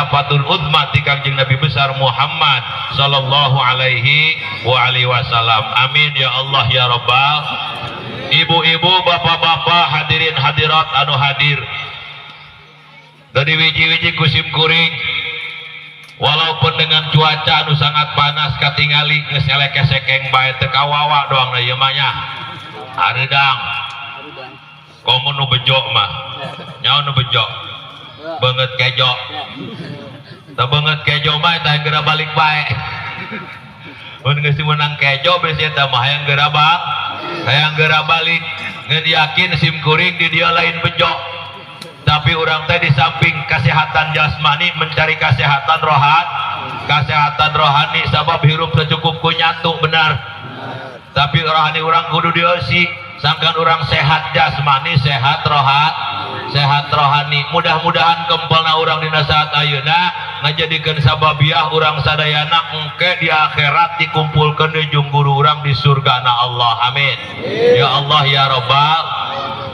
syafatul uzma ti Kangjeng Nabi besar Muhammad sallallahu alaihi wa alihi wasallam. Amin ya Allah ya Rabbal. Ibu-ibu, bapak-bapak, hadirin hadirat anu hadir dari wiji-wiji kusim kuring, walaupun dengan cuaca anu sangat panas katingali geus elek-esekeng bae teu kawawa doang na ieu mah nya. Hareudang. Komo nu bejo mah. Nyaho nu bejo. Beungeut kejo. Teu beungeut kejo mah eta geura balik bae. Mun geus meunang kejo besi eta mah hayang geura bang, hayang geura balik. Ngan yakin sim kuring di dieu lain bejo. Tapi orang teh di samping kesehatan jasmani mencari kesehatan rohani, kesehatan rohani sabab hirup teu cukup ku nyatu benar. Tapi rohani orang kudu dieusi, sangkan orang sehat jasmani, sehat rohat, sehat rohani. Mudah-mudahan kempelna urang dina saat ayeuna ngajadikeun sababiah urang sadayana engke di akhirat dikumpulkeun di jeung guru urang di surgana Allah. Amin. Ya Allah ya Rabbal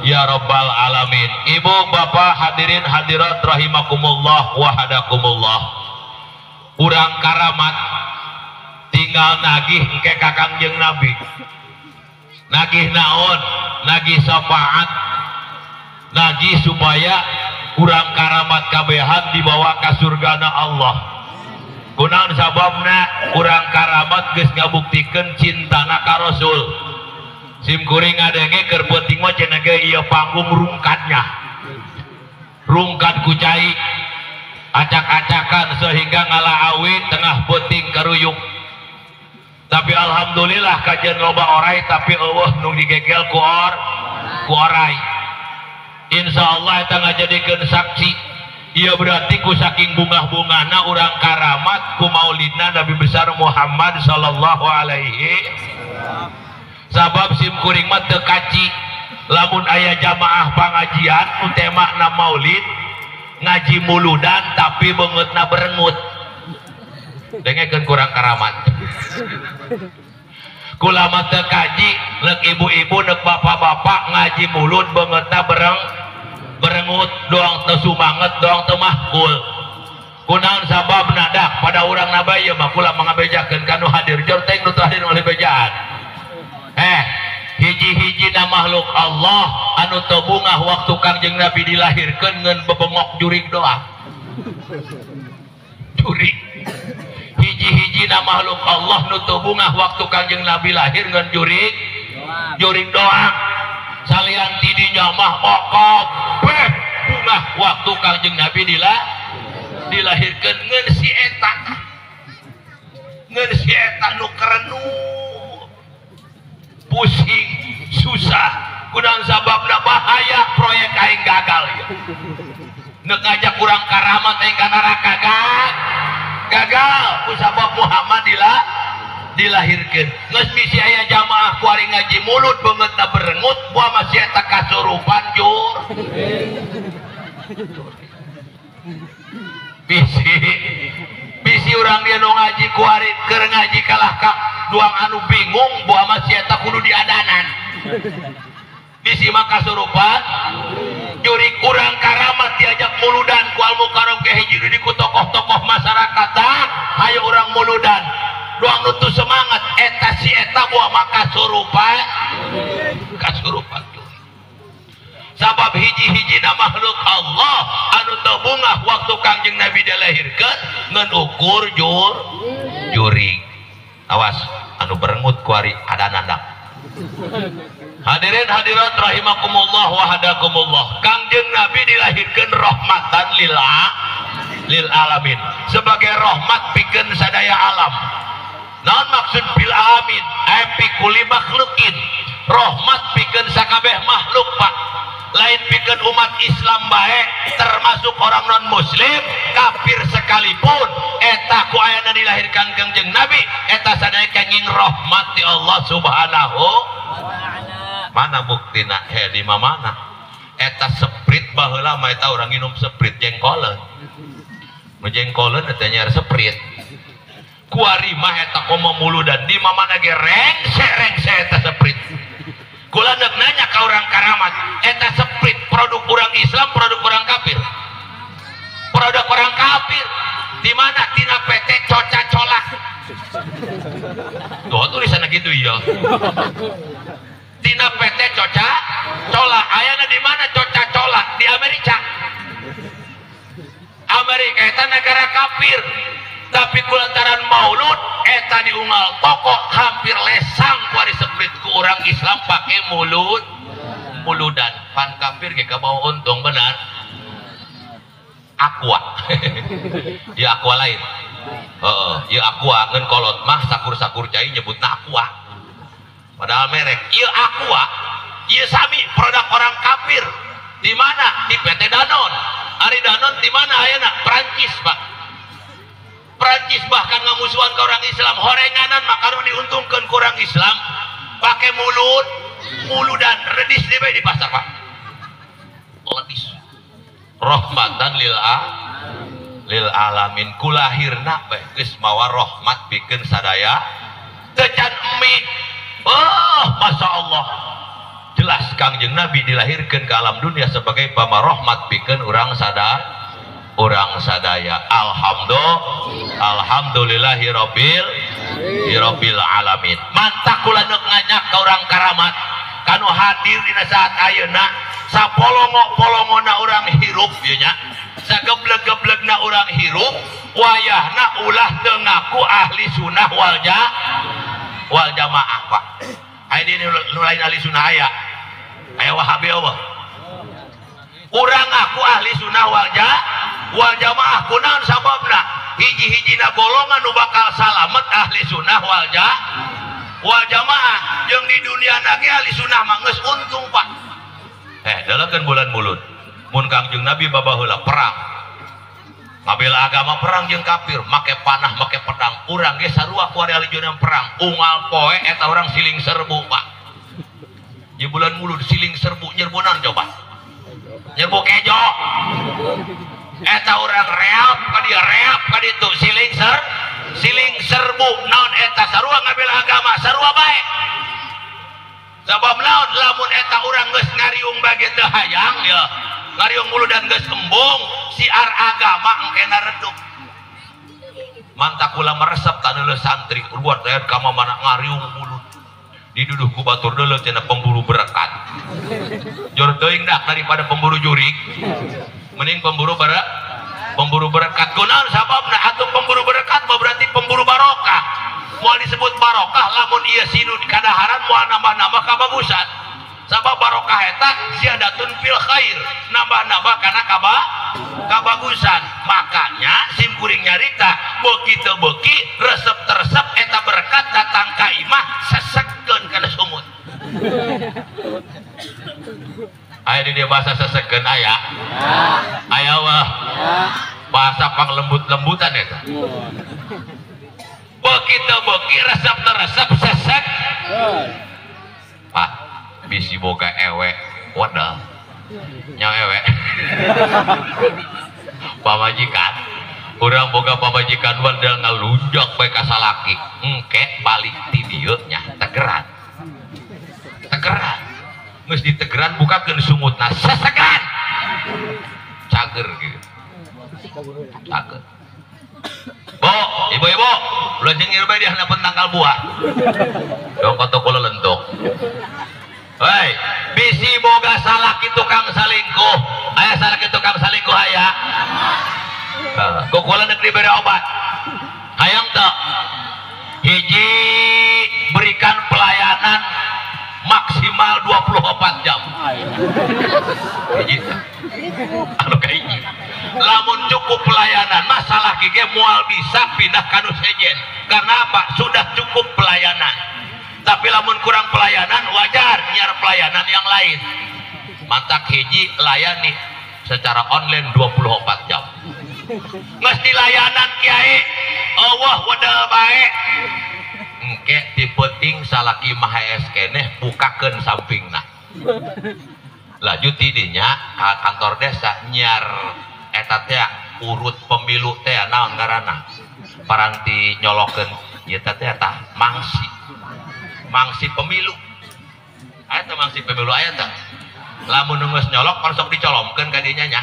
ya Rabbal alamin. Ibu bapak hadirin hadirat rahimakumullah wa hadakumullah. Urang karamat tinggal nagih engke ka Kangjeng Nabi. Nagih naon? Nagih syafaat. Nagih supaya urang karamat kabehan dibawa ka surgana Allah. Kunaon sababna urang karamat geus ngabuktikeun cintana ka Rasul. Sim kuring ngadenge keur peuting mah cenah ge ieu panggung rungkadnya. Rungkad ku cai acak-acakan sehingga ngala awi tengah peuting karuyuk. Tapi alhamdulillah kajian loba orai tapi eueuh nu digekel ku or ku orai. Insyaallah eta ngajadikeun saksi. Ieu berarti ku saking bungah-bungahna urang karamat ku maulidna Nabi besar Muhammad sallallahu alaihi. Sabab sim kuring mah teu kaci lamun aya jamaah pangajian nu temana maulid ngaji muludan tapi beungeutna berengut. Dengekeun kurang karamat. Kulama teu kaji leuk ibu-ibu neuk bapak-bapak ngaji mulud beungeutna berengut doang teu sumanget doang teu mahkul. Kunaon sababna dak pada urang nabay ieu mah kula mangabejakeun ka nu hadir jor teh nu teu hadir oleh bejaan. Hiji-hiji na makhluk Allah anu teu bungah waktu Kangjeng Nabi dilahirkeun ngeun bebengok jurig doang. Jurig. Hiji-hiji na makhluk Allah nu teu bungah waktu Kangjeng Nabi lahir ngeun jurig jurig doang. Salian ti dinya mah kabeh bungah waktu Kangjeng Nabi dilahirkeun ngeun si eta. Ngeun si eta nu kerenung pusing susah kunaon sababna bahaya proyek aing gagal ya. Nek ngajak urang karamat aing ka neraka gagal ku sabab Muhammad dilahirkeun. Geus misi aya jamaah ku ari ngaji mulut beungeutna berengut buah masih eta kasurupan jur. Bisi bisi urang dia nu ngaji ku ari keur ngaji kalah ka duang anu bingung buah masih eta kudu diadanan. Bisi mah kasurupan jurig. Urang karamat diajak muludan ku Al Mukarram ke hiji deui ku tokoh-tokoh masyarakat tah hayu urang muludan doang nu teu semangat eta si eta buah mah kasurupan kasurupan. Sabab hiji-hijina makhluk Allah anu teu bungah waktu Kangjeng Nabi dilahirkeun ngan ukur jur jurig. Awas anu berengut ku ari adanandak. Hadirin hadirat rahimakumullah wa hadakumullah. Kangjeng Nabi dilahirkeun rahmatan lil alamin, sebagai rahmat pikeun sadaya alam. Naon maksud bil alamin? Ai pikuli makhlukin. Rahmat pikeun sakabeh makhluk, Pak. Lain pikeun umat Islam bae, termasuk orang non muslim, kafir sekalipun eta ku ayana dilahirkan Kangjeng Nabi eta sadaya kenging rahmat di Allah Subhanahu. Mana buktina? He di mana? Eta seprit baheula mah eta urang nginum seprit jengkoleun. Nu jengkoleun eta nyiar seprit. Kuari mah eta komo muludan di mamana ge rengse-rengse eta seprit. Kula neuk nanya ka urang karamat, eta seprit produk urang Islam, produk urang kafir? Produk orang kafir. sakitu ieu. Tina PT Coca Cola ayana di mana Coca Cola di Amerika. Amerika eta negara kafir. Tapi kulantaran maulud eta diunggal toko hampir lesang kuari seprit ku orang Islam pakai mulut muludan pan kafir ge kabawa untung benar. Aqua ya aqua lain. Heeh, ya aqua ngan kolot mah sakur-sakur cai nyebutna aqua. Padahal merek ieu aqua, ieu sami produk orang kafir. Di mana? Di PT Danone. Ari Danone di mana ayeuna? Prancis, Pak. Prancis bahkan ngamusuhan ke orang Islam, horenganan makanan diuntungkan ke orang Islam pakai mulut, muludan redis di pasar, Pak. Redis. Rahmatan lil alamin kulahirna bae geus mawa rahmat pikeun sadaya teu can mie. Oh, Masya Allah. Jelas Kangjeng Nabi dilahirkan ke alam dunia sebagai pamarohmat pikeun urang sadaya. Urang sadaya. Alhamdulillahirabbil alamin. Mantak kula neuk nganyak ka urang karamat kanu hadir dina saat ayeuna sapolongo-polongona urang hirup ieu nya. Sagebleg-geblegna urang hirup wayahna ulah teu ngaku ahli sunnah wal jamaah, Pak. Aya di nu lain ahli sunnah aya. Aya Wahabi eueuh. Urang ngaku ahli sunnah wal jamaah kunaon sababna? Hiji-hijina golongan nu bakal salamet ahli sunnah wal jamaah jeung di dunia ge ahli sunnah mah geus untung, Pak. Dalakeun bulan mulut. Mun Kangjeng Nabi babaheula perang. Ngabela agama perang jeung kafir, make panah, make pedang. Urang ge sarua ku ari ahli perang. Unggal poe eta urang siling serbu, Pak. Di bulan mulud siling serbu nyerbunan coba. Nyerbu kejo. Eta urang reap ka dieu, reap ka ditu siling serbu. Naon eta sarua ngabela agama, sarua bae. Sabab naon lamun eta urang geus ngariung bage teu hayang ya. Ngariung muludan geus embung, siar agama engkena redup. Mantak kula meresep taneuleus santri buat aya ka mana ngariung mulut. Diduduh ku batur deuleu cenah pemburu berkat. Jor teuing dak daripada pemburu jurik. Mending pemburu berkat. Kunaon sababna atuh pemburu berkat mah berarti pemburu barokah. Moal disebut barokah lamun ieu sinun kadaharan moal nambah-nambah kabagusan. Sabab barokah eta siadatun fil khair, nambah-nambah kana kabagusan. Makanya sim kuring nyarita beuki teu beuki resep teresep eta berkat datang ka imah sesekeun kana sumut. Aya di dieu bahasa sesekeun aya. Aya wah. Bahasa panglembut-lembutan eta. Beuki teu beuki resep teresep sesek. Pak, bisi boga ewe wadah nya ewe pamajikan urang boga pamajikan wadal ngalunjak bae ka salaki engke balik ti dieu nya tegeran tegeran geus ditegeran bukakeun sungutna sesegan cager gitu cager. Bo, ibu-ibu, ulah jengir bae di handapeun tangkal buah. Dong kotok kula lentuk. Hei, bisi boga salaki tukang salingkuh. Aya salaki tukang salingkuh aya. Ku kula neuk dibere obat. Hayang teu? Hiji, berikan pelayanan maksimal 24 jam. Hiji. Anu ka hiji. Lamun cukup pelayanan, masalah ge moal bisa pindah ka nu sejen. Karena apa? Sudah cukup pelayanan. Tapi lamun kurang pelayanan wajar nyiar pelayanan yang lain. Mantak hiji layani secara online 24 jam. Geus dilayanan kiai, eueuh wedel bae. Engke ti peuting salaki mah hees keneh bukakeun sampingna. Laju ti dinya ka kantor desa nyiar eta teh urut pemilu teh naon ngaranna. Paranti nyolokeun ieu teh tah mangsi. Mangsi pemilu. Aya teh mangsi pemilu aya teh. Lamun geus nyolok pan sok dicolomkeun ka dinya nya.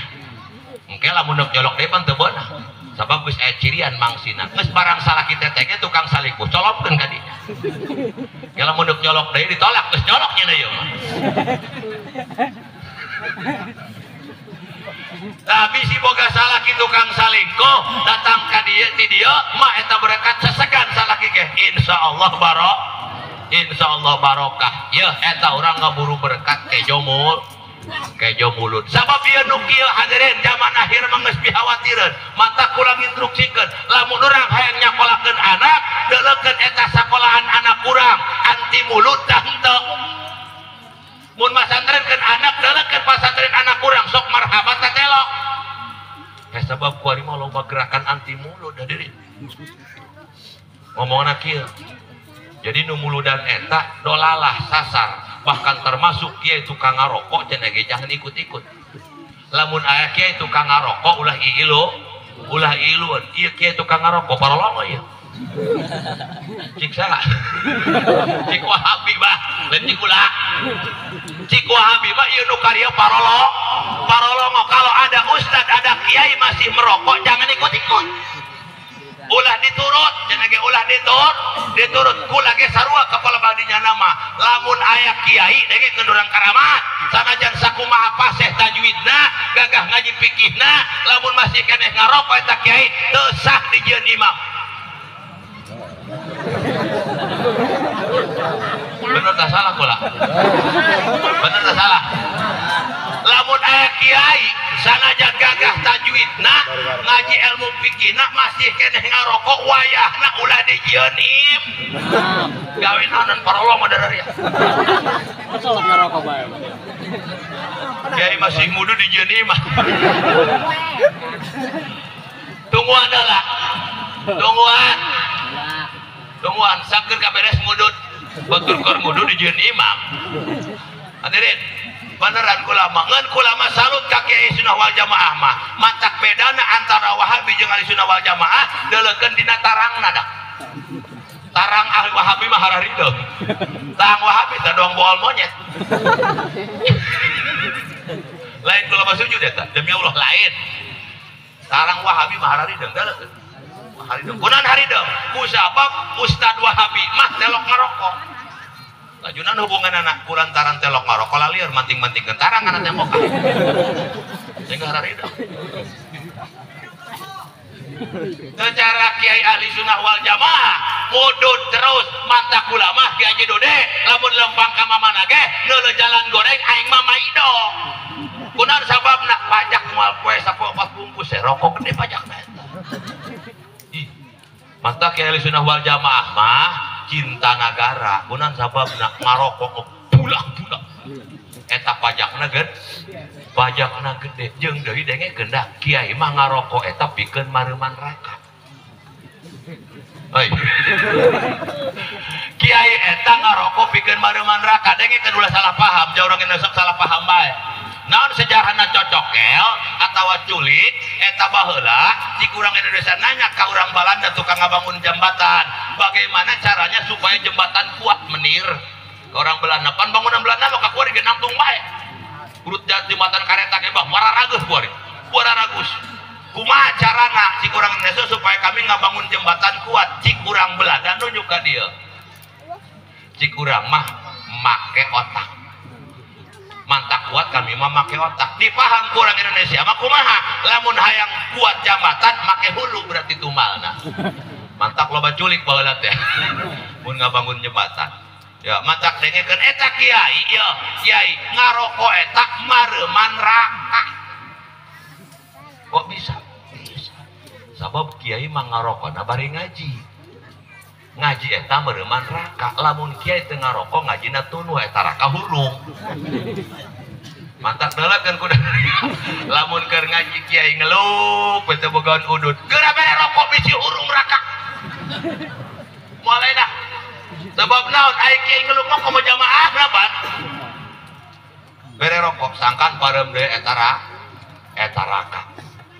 Engke lamun nyolok deui pan teu beunah. Sabab geus aya cirian mangsina. Geus barang salaki teh teh tukang salingkuh colomkeun ka dinya. Kalau mun deuk nyolok deui ditolak geus nyolok nya ieu mah. Tapi si boga salaki tukang salingkuh datang ka dieu ti dieu mah eta berkat sesegan salaki ge insyaallah barok insyaallah barokah. Yeuh eta urang ngaburu berkat kejo mulut. Sabab ieu nu kieu hadirin zaman akhir mah geus pihawatireun. Mata kurang instruksikeun lamun urang hayang nyakolakeun anak deuleukeun eta sakolahan anak urang anti mulut tah henteu. Mun masantrenkeun anak deuleukeun pasantren anak urang sok marhaba teh telok. Sabab kuari mah loba gerakan anti mulut hadirin. Ngomongna kieu. Jadi nu muludan eta dolalah sasar bahkan termasuk kiai tukang ngarokok cenah ge jangan ikut-ikut. Lamun aya kiai tukang ngarokok ulah iilu, ulah iilueun. Ieu kiai tukang ngarokok parolongo ieu. Cik saha? Cik Wahabi bah, lain cik ulah. Cik Wahabi mah ieu nu karya parolo, parolongo. Kalau ada ustad, ada kiai masih merokok jangan ikut-ikut. Ulah diturut, jangan ge ulah diturut. Kula ge sarua kepala badinya nama. Lamun aya kiai dengekeun urang karamat, sanajan sakumaha paseh tajwidna, gagah ngaji fikihna, lamun masih keneh ngarokok eta kiai teu sah dijieun imam. Bener tak salah kula? Bener tak salah? Lamun aya kiai sanajan gagah tajwidna, ngaji ilmu fikihna masih keneh ngarokok wayahna ulah dijieun im. Gawe naonan parolong mah ya. Salah ngarokok bae. Kiai masih muda dijieun imah. Tungguan heula. Tungguan. Tungguan sakeun kaberes ngudut. Batur keur ngudut dijieun imam. Hadirin, beneran kulama ngan kulama salut ka kiai sunnah wal jamaah mah. Matak bedana antara Wahabi jeung ahli sunnah wal jamaah deuleukeun dina tarangna dah. Tarang ahli Wahabi mah hararideung. Tarang Wahabi teh doang bool monyet. Lain kulama sujud eta, demi Allah lain. Tarang Wahabi mah hararideung deuleukeun. Harideung. Kunaon harideung? Ku sabab Ustad Wahabi mah telok ngarokok. Lajunan hubungan anak kulantaran telok ngarokok lalieur manting-mantingkeun tarang kana tembok. Sehingga harideung. Secara kiai ahli sunnah wal jamaah mudud terus mantak ulama kiai Haji Dode lamun lempang ka mamana ge neuleuh jalan goreng aing mah maido. Kunaon sababna pajak moal poe sapoe opat bungkus rokok gede pajakna eta. Mantap kiai ahli sunnah wal jamaah mah cinta nagara kunaon sababna ngarokok bulah-bulah eta pajakna gede pajakna gede jeung deui dengekeun dah kiai mah ngarokok eta pikeun mareuman raka. Hoi. Kiai eta ngarokok pikeun mareuman raka dengekeun ulah salah paham jauh urang sok salah paham bae. Naon sejarahna cocokel atawa culik eta baheula jika urang Indonesia nanya ka urang Balanda tukang ngabangun jembatan bagaimana caranya supaya jembatan kuat menir ke orang Belanda pan bangunan Belanda mah kakuari ge nangtung bae urut jembatan kareta ge bah wararageus kuari wararagus kumaha carana cik urang Indonesia supaya kami ngabangun jembatan kuat cik urang Belanda nunjuk ka dieu cik urang mah make otak mantak kuat kami mah make otak dipaham kurang Indonesia mah kumaha lamun hayang kuat jambatan make hulu berarti tumalna mantak loba culik baheula teh mun ngabangun jembatan ya mantak dengekeun eta kiai ieu kiai ngarokok eta mareuman raka kok bisa bisa sabab kiai mah ngarokona bari ngaji ngaji eta mareuman raka lamun kiai teu ngarokok ngajina tunuh eta raka hurung mantak deuleukeun kuda lamun keur ngaji kiai ngeluk we teu bogaan udud geura bere rokok bisi hurung raka moal enak sebab naon ai kiai ngeluk mah komo jamaah rapat bere rokok sangkan pareum deui eta eta raka.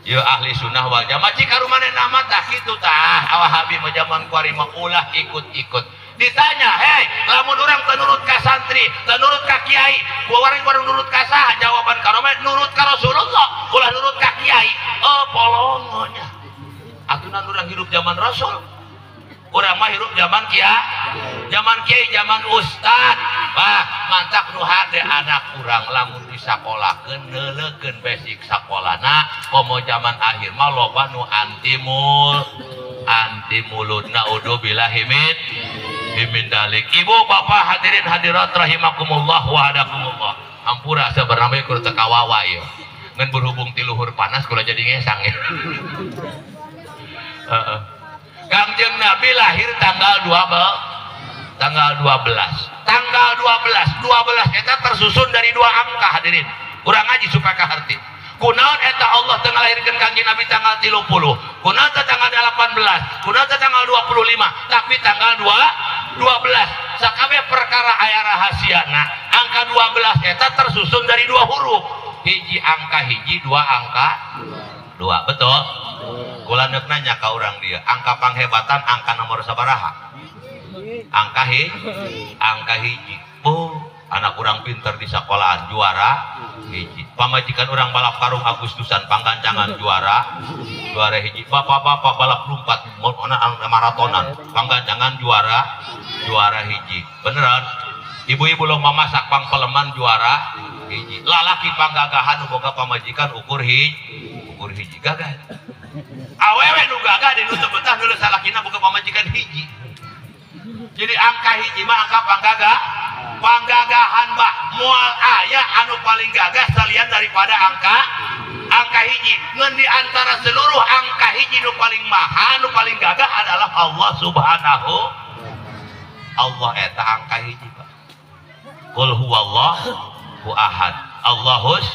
Ya ahli sunnah wal jamaah cik karumanehna mah tah kitu tah Wahabi mah zaman kuari mah ulah ikut-ikut. Ditanya, "Hei, lamun urang teu nurut ka santri, teu nurut ka kiai, wareng wareng nurut ka saha?" Jawaban karomeh nurut ka Rasulullah, ulah nurut ka kiai. Oh, polongonya. Atunan urang hidup zaman Rasul. Urang mah hidup zaman kiai. Zaman kiai, zaman ustad. Wah, mantak nu hade anak urang lamun disakolahkeun neuleukeun basic sakolana, komo zaman akhir mah loba nu anti mulut naudzubillahi min dalik. Ibu bapak hadirin hadirat rahimakumullah wa hadakumullah. Ampura sabarna kur teu kawawa ieu. Ngan berhubung ti luhur panas kula jadi ngesang ya. Kangjeng Nabi lahir tanggal 12. Tanggal 12. Tanggal 12. 12 eta tersusun dari dua angka hadirin. Urang ngaji supaya kaharti. Kunaon eta Allah teu ngalahirkeun Kangjeng Nabi tanggal 30. Kunaon teh tanggal 18. Kunaon teh tanggal 25, tapi tanggal 12. Sakabeh perkara aya rahasiana. Angka 12 eta tersusun dari dua huruf. Hiji angka hiji, dua angka dua. Betul? Kula neuk nanya ka urang dieu, angka panghebatan angka nomor sabaraha? Angka angka hiji. Oh, anak urang pinter di sekolahan juara hiji. Pamajikan urang balap karung Agustusan panggancangan juara hiji. Bapak-bapak balap lompat maratonan panggancangan juara hiji. Beneran? Ibu-ibu lomba masak pangpeleman juara hiji. Lalaki panggagahan boga pamajikan ukur hiji gagah. Awewe nu gagah di nu teu betah nu salakina boga pamajikan hiji. Jadi angka hiji mah angka panggagahan bah moal aya anu paling gagah salian daripada angka hiji. Ngan di antara seluruh angka hiji nu paling maha nu paling gagah adalah Allah Subhanahu. Allah eta angka hiji Pak. Qul huwallahu ahad. Allahus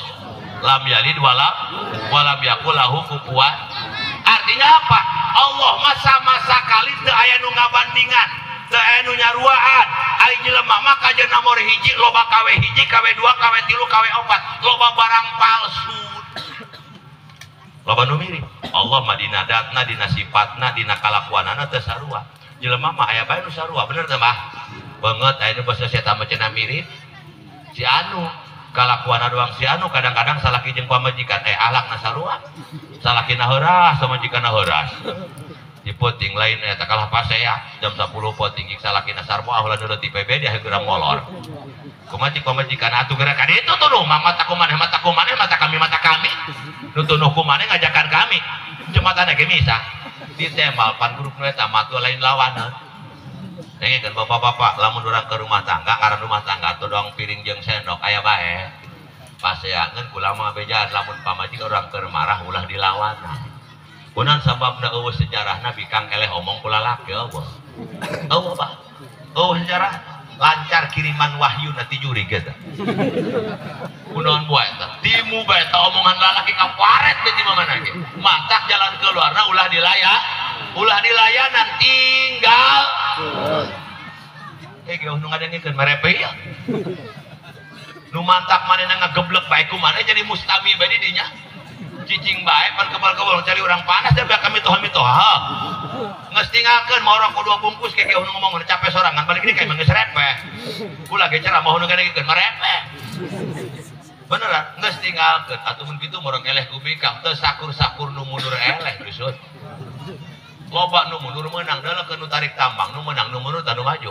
lam yalid walam yakul lahu kufuwan. Artinya apa? Allah mah sama sakali teu aya nu ngabandingan, teu aya nu nyaruaan. Ari jelema mah kajeun nomor hiji loba KW hiji, KW 2, KW 3, KW 4, loba barang palsu. Loba nu mirip. Allah mah dina datna, dina sifatna, dina kalakuanana teu sarua. Jelema mah aya bae nu sarua, bener teu mah? Banget aya nu basa setan mah cenah mirip si anu. Kalakuan doang si anu kadang-kadang salaki jeung pamajikan alakna sarua. Salakina heuras pamajikanna heuras. Di peuting lain eta kalah pasea jam 10 peuting salakina sarua ulah deuleu ti PB dia geura molor. Kumaha cik pamajikan atuh geura ka ditu tuh mata ku maneh mata ku maneh mata kami mata kami. Nu tunuh ku maneh ngajakan kami. Jematana ge misah. Ditemal pan grup nu eta mah lain lawanan. Dengekeun bapak-bapak lamun urang ke rumah tangga ngaran rumah tangga atuh doang piring jeung sendok aya bae. Paseangeun kula mah bejaan lamun pamajikan urang keur marah ulah dilawan. Kunaon sababna eueuh sejarahna bikang eleh omong kula laki eueuh. Eueuh Pak. Eueuh sejarah lancar kiriman wahyu na ti jurig eta. Kunaon bae eta? Timu bae eta omongan lalaki kaparet bae ti mamana ge. Matak jalan keluarna ulah dilaya, ulah dilayanan tinggal. Geuh nu ngadengekeun marepe ieu. Nu mantak manehna ngageblek bae ku maneh jadi mustami bae di dinya. Cicing bae pan kebal-kebal cari urang panas da kami toha-mitoha. Geus tinggalkeun mau rokok dua bungkus kayak nu ngomong capek sorangan balik ini kayak geus repeh. Kula ge ceramah nu ngadengekeun marepe. Beneran geus tinggalkeun atuh mun kitu murang eleh ku bikang teu sakur-sakur nu mundur eleh geus. Loba nu mundur menang dalah nu tarik tambang nu menang nu mundur tanu maju.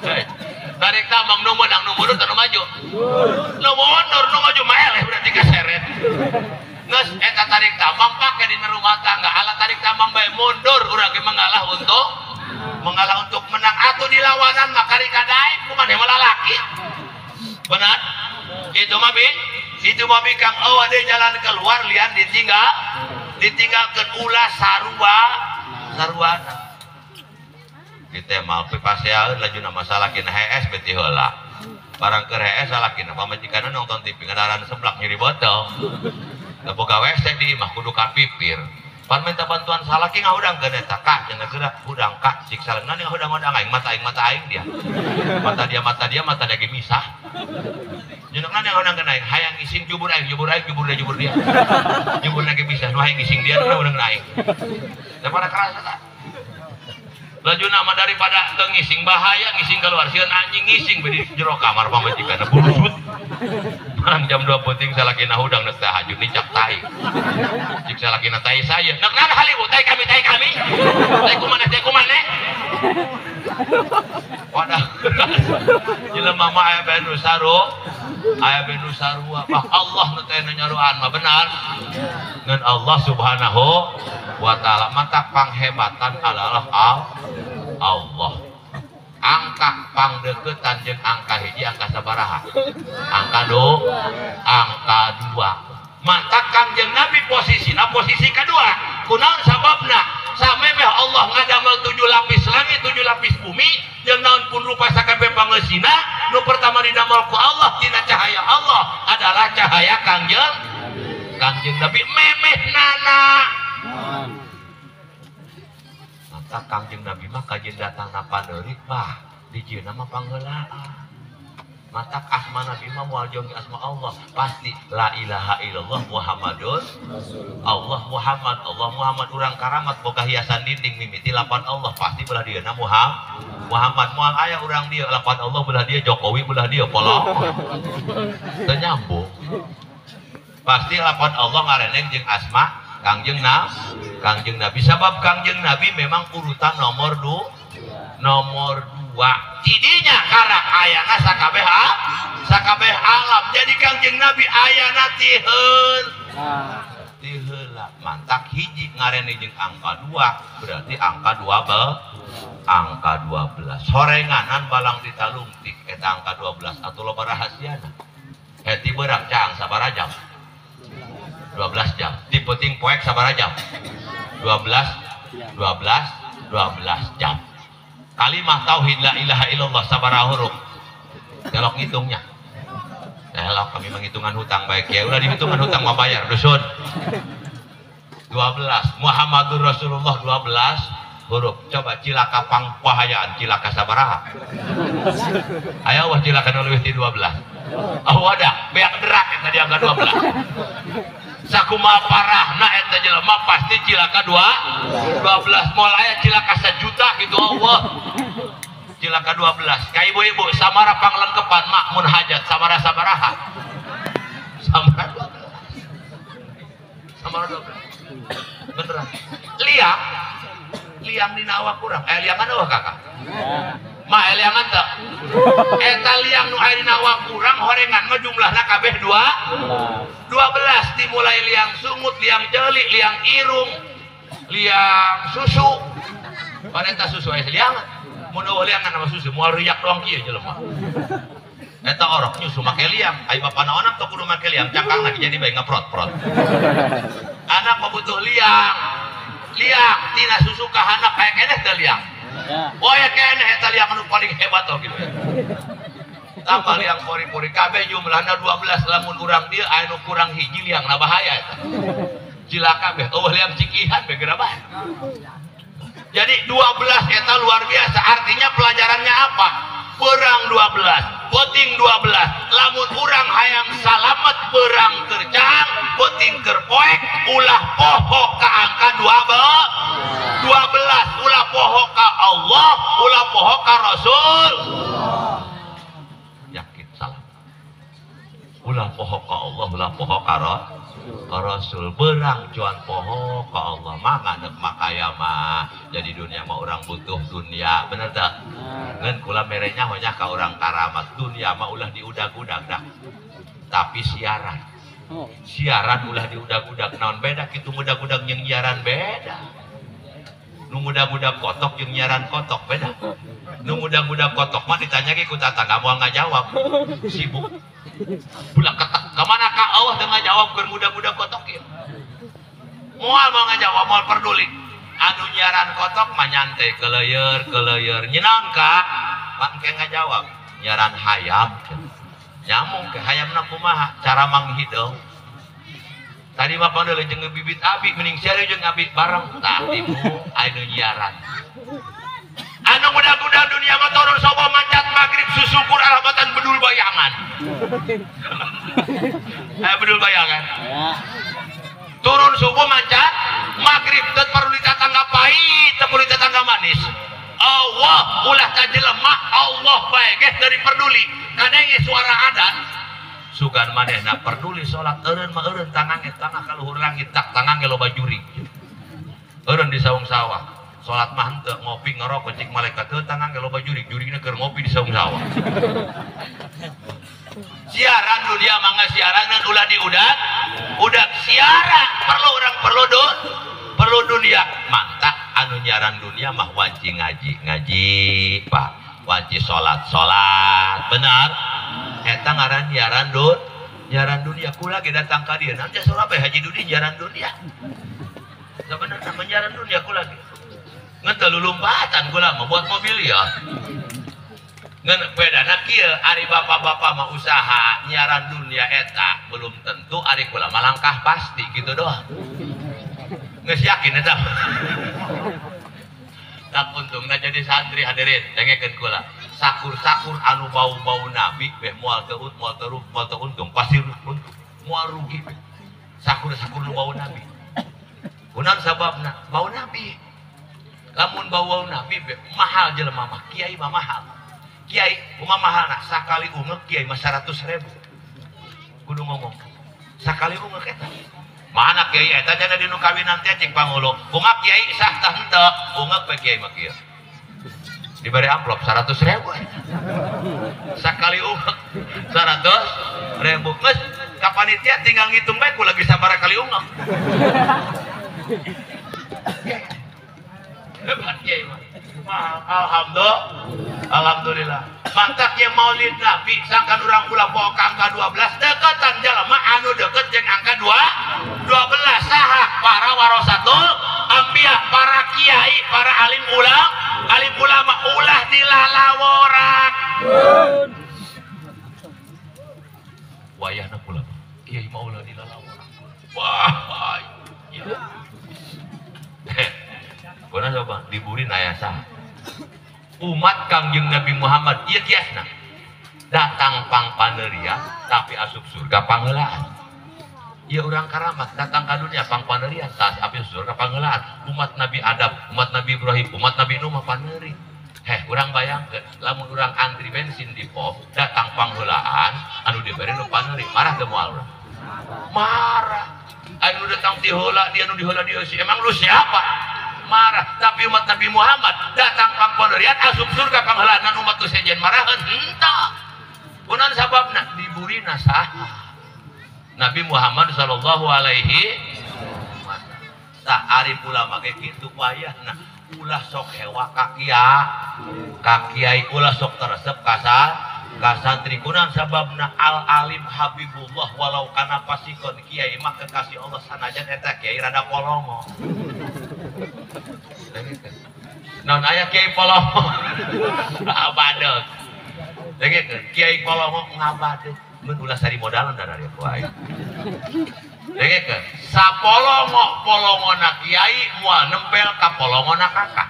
Hei, tarik tambang nu menang nu mundur tanu maju. Nu mundur nu maju mah eleh berarti kaseret. Geus eta tarik tambang pake dina rumah tangga alat tarik tambang bae mundur urang ge mengalah untuk menang atuh dilawanan mah kari kadaek kumaha mah lalaki. Benar? Itu mah bi itu mah bikang eueuh deui jalan keluar lian ditinggalkeun ulah saruana. Ditemal pipaseaeun lajuna masalah kina hees beti heula. Barang keur hees salakina pamajikanna nonton TV ngadaran seblak nyeri botol. Da boga WC di imah kudu kapipir. Pan minta bantuan salaki ngahudangkeun eta ka cenah geura hudang ka cik salengna ngahudang-hudang aing mata aing dia. Mata dia mata dia ge misah. Jenengan yang orang kena hayang ngising jubur aing jubur dia jubur lagi bisa nu hayang ngising dia nu urang aing daripada keras eta laju nama daripada teu ngising bahaya ngising keluar sieun anjing ngising bedi jero kamar pamajikan bulusut Barang jam 2 penting salakina hudang geus tahajud nicak tai. Cik salakina tai saya. Nek naon haliwu tai kami tai kami. Tai kumaha tai kumaha. Wadah. Jelema mah aya bae nu saru, aya bae nu sarua. Bah Allah nu teh nu nyaruan mah benar. Ngan Allah Subhanahu wa taala mata panghebatan adalah Allah. Angka pangdeketan jeung angka hiji angka sabaraha? Angka 2, angka 2. Maka Kangjeng Nabi posisina posisi kedua. Kunaon sababna? Samemeh Allah ngadamel 7 lapis langit, 7 lapis bumi, jeung naon pun rupa sakabeh pangeusina, nu pertama didamel ku Allah tina cahaya Allah adalah cahaya Kangjeng Kangjeng Nabi memeh nana. Maka Kangjeng Nabi mah kajen datang na paneurik bah dijieunna mah panggeulaan. Mata asma Nabi mah moal jauh asma Allah pasti la ilaha illallah Muhammadur Allah Muhammad Allah Muhammad urang karamat boga hiasan dinding mimiti lapan Allah pasti belah dieuna Muhammad moal aya urang dieu lapan Allah belah dieu Jokowi belah dieu polong teu nyambung pasti lapan Allah ngareneng jeung asma Kangjeng Kangjeng Nabi sabab Kangjeng Nabi memang urutan nomor 2 nomor 2 tidinya karak ayana sakabeh sakabeh alam jadi Kangjeng Nabi ayana tiheul tiheula mantak hiji ngarene jeung angka 2 berarti angka 2 angka 12 sorenganan balang ditalungtik eta angka 12 atau loba rahasiana heti beurang caang sabaraha jam 12 jam di penting poek sabaraha jam 12 12 12 jam kalimah tauhid la ilaha illallah sabaraha huruf telok ngitungnya telok kami menghitungan hutang baik ya udah dihitungan hutang mau bayar dusun 12 Muhammadur Rasulullah 12 huruf coba cilaka pangpahayaan cilaka sabaraha ayo wah cilaka nu leuwih ti 12 oh ada beak derak eta di angka 12 sakumaha parahna eta jelema pasti cilaka 2 12 moal aya cilaka sejuta gitu Allah cilaka 12 ka ibu-ibu samara panglengkepan mak mun hajat samara sabaraha samara 12 samara 12 beneran liang liang dina awak urang liangan eueuh kakak mah liangan teu eta liang nu aya dina awak urang horengan mah jumlahna kabeh 2 12 dimulai liang sungut, liang jeli, liang irung, liang susu. Pan eta susu aya liangan. Mun eueuh liangan sama susu moal riak doang kieu jelema. Eta orok nyusu make liang, ai bapa naon teu kudu make liang, cangkang lagi jadi bae ngaprot-prot. Anak mah butuh liang. Liang tina susu ka handap aya keneh teu liang. Oh ya keneh eta liang anu paling hebat oh gitu. Tambah liang pori-pori kabeh jumlahna 12 lamun urang dieu anu kurang hiji liangna bahaya eta. Cilaka beh eueuh liang cikihan beh geura bae. Jadi 12 eta luar biasa. Artinya pelajarannya apa? Perang 12, penting 12. Lamun urang hayang salamet perang keur caang, penting keur poek, ulah poho ka angka 12, ulah poho ka Allah, ulah poho ka Rasul. Yakin salah. Ulah poho ka Allah, ulah poho ka Rasul. Berang cuan poho ka Allah mah ngadep makaya mah. Jadi dunia mah orang butuh dunia, bener tak? Ngan kula merenya honya ka orang karamat dunia mah ulah diudag-udag dah. Tapi siaran. Siaran ulah diudag-udag naon beda kitu ngudag-udag jeung nyiaran beda. Nu ngudag-udag kotok jeung nyiaran kotok beda. Nu ngudag-udag kotok mah ditanya ge ku tatangga moal ngajawab. Sibuk. Bulan ketek ka mana ka Allah teu ngajawab keur ngudag-udag kotok ieu. Moal mau ngajawab moal peduli. Anu nyiaran kotok mah nyantai keleueur keleueur nyinaon ka pan ke ngajawab nyiaran hayam nyamung ke hayamna kumaha cara manghideung tadi mah pandeuleuh jeung bibit abi mending sia jeung abi bareng tah tipu anu nyiaran anu mudah-mudahan dunia mah turun sobo mancat magrib susukur alhamatan bedul bayangan bedul bayangan turun subuh mancat maghrib teu perlu ditatangga pahit teu perlu ditatangga manis Allah ulah ka jelema Allah bae geus dari peduli kadenge suara adan Sugan manehna peduli salat eureun mah eureun tangange tanah ka luhur langit tak tangange loba jurig. Eureun di saung sawah. Salat mah henteu ngopi ngerokok cik malaikat teu tangange loba jurig, jurigna keur ngopi di saung sawah. Siaran dunia mangga siaran dan ulah diudak, udak siaran perlu orang perlu dun, perlu dunia. Mantap anu nyaran dunia mah wanci ngaji ngaji pak, wanci salat salat benar. Eta ngaran nyaran dun, nyaran dunia. Kula ge datang ka dieu nanti Surabaya Haji Dudi nyaran dunia. Sebenarnya nyaran dunia kula ge. Ngan teu lulumpatan kula mah buat mobil ya. Ngan bedana kieu ari bapak-bapak mah usaha nyaran dunia eta belum tentu ari kula mah langkah pasti gitu doang. Geus yakin eta. Tak untungna jadi santri hadirin dengekeun kula. Sakur-sakur anu bau-bau nabi beh moal teu moal teu moal teu untung pasti untung moal rugi beh. Sakur-sakur nu bau nabi. Kunaon sababna? Bau nabi. Lamun bau nabi beh mahal jelema mah, kiai mah mahal. Kiai kumaha mahalna? Sakali ungeuk kiai mah 100.000. Kudu ngomong. Sakali ungeuk eta. Mana kiai eta cenah dinu kawinan teh cing pangulu. Kumaha kiai sah tah henteu? Ungeuk we kiai mah kieu. Diberi amplop 100.000. Sakali ungeuk 100.000. Geus ka panitia tinggal ngitung bae ku lagi sabaraha kali ungeuk. Hebat kiai mah. Alhamdulillah. Alhamdulillah. Mantap yang maulid Nabi sangkan urang ulah poho ka angka 12 deketan jalma anu deket jeung angka 2 12 saha para warasatul anbiya, para kiai, para alim ulama, alim ulama ulah dilalaworak. Wayahna pula kiai mah ulah dilalaworak. Wah, ya. Kuna coba diburin aya saha? Umat Kangjeng Nabi Muhammad ieu kiasna datang pang paneria tapi asup surga pangeulaan. Ieu urang karamat datang ka dunia pang paneria tas asup surga pangeulaan. Umat Nabi Adam, umat Nabi Ibrahim, umat Nabi Nuh mah paneri. Heh, urang bayangkeun lamun urang antri bensin di pom datang pangeulaan anu dibere nu paneri, marah teu moal urang? Marah. Anu datang ti heula dia anu diheula dia si emang lu siapa? Marah. Tapi umat Nabi Muhammad datang pang panerian asup surga pangheulanan umat tu sejen maraheun henteu. Kunaon sababna? Diburina saha? Nabi Muhammad sallallahu alaihi wasallam. Tah ari ulama ge kitu wayahna ulah sok hewa ka kiai ulah sok teresep ka santri. Kunaon sababna? Al alim habibullah walau kana pasikon, kiai mah kekasih Allah sanajan eta kiai rada polongo. Non aya kiai polongo ngabadeg. Dengekeun kiai polongo ngabadeg mun ulah sari modalan da ari ku aing. Dengekeun sapolongo polongona kiai moal nempel ka polongona kakak.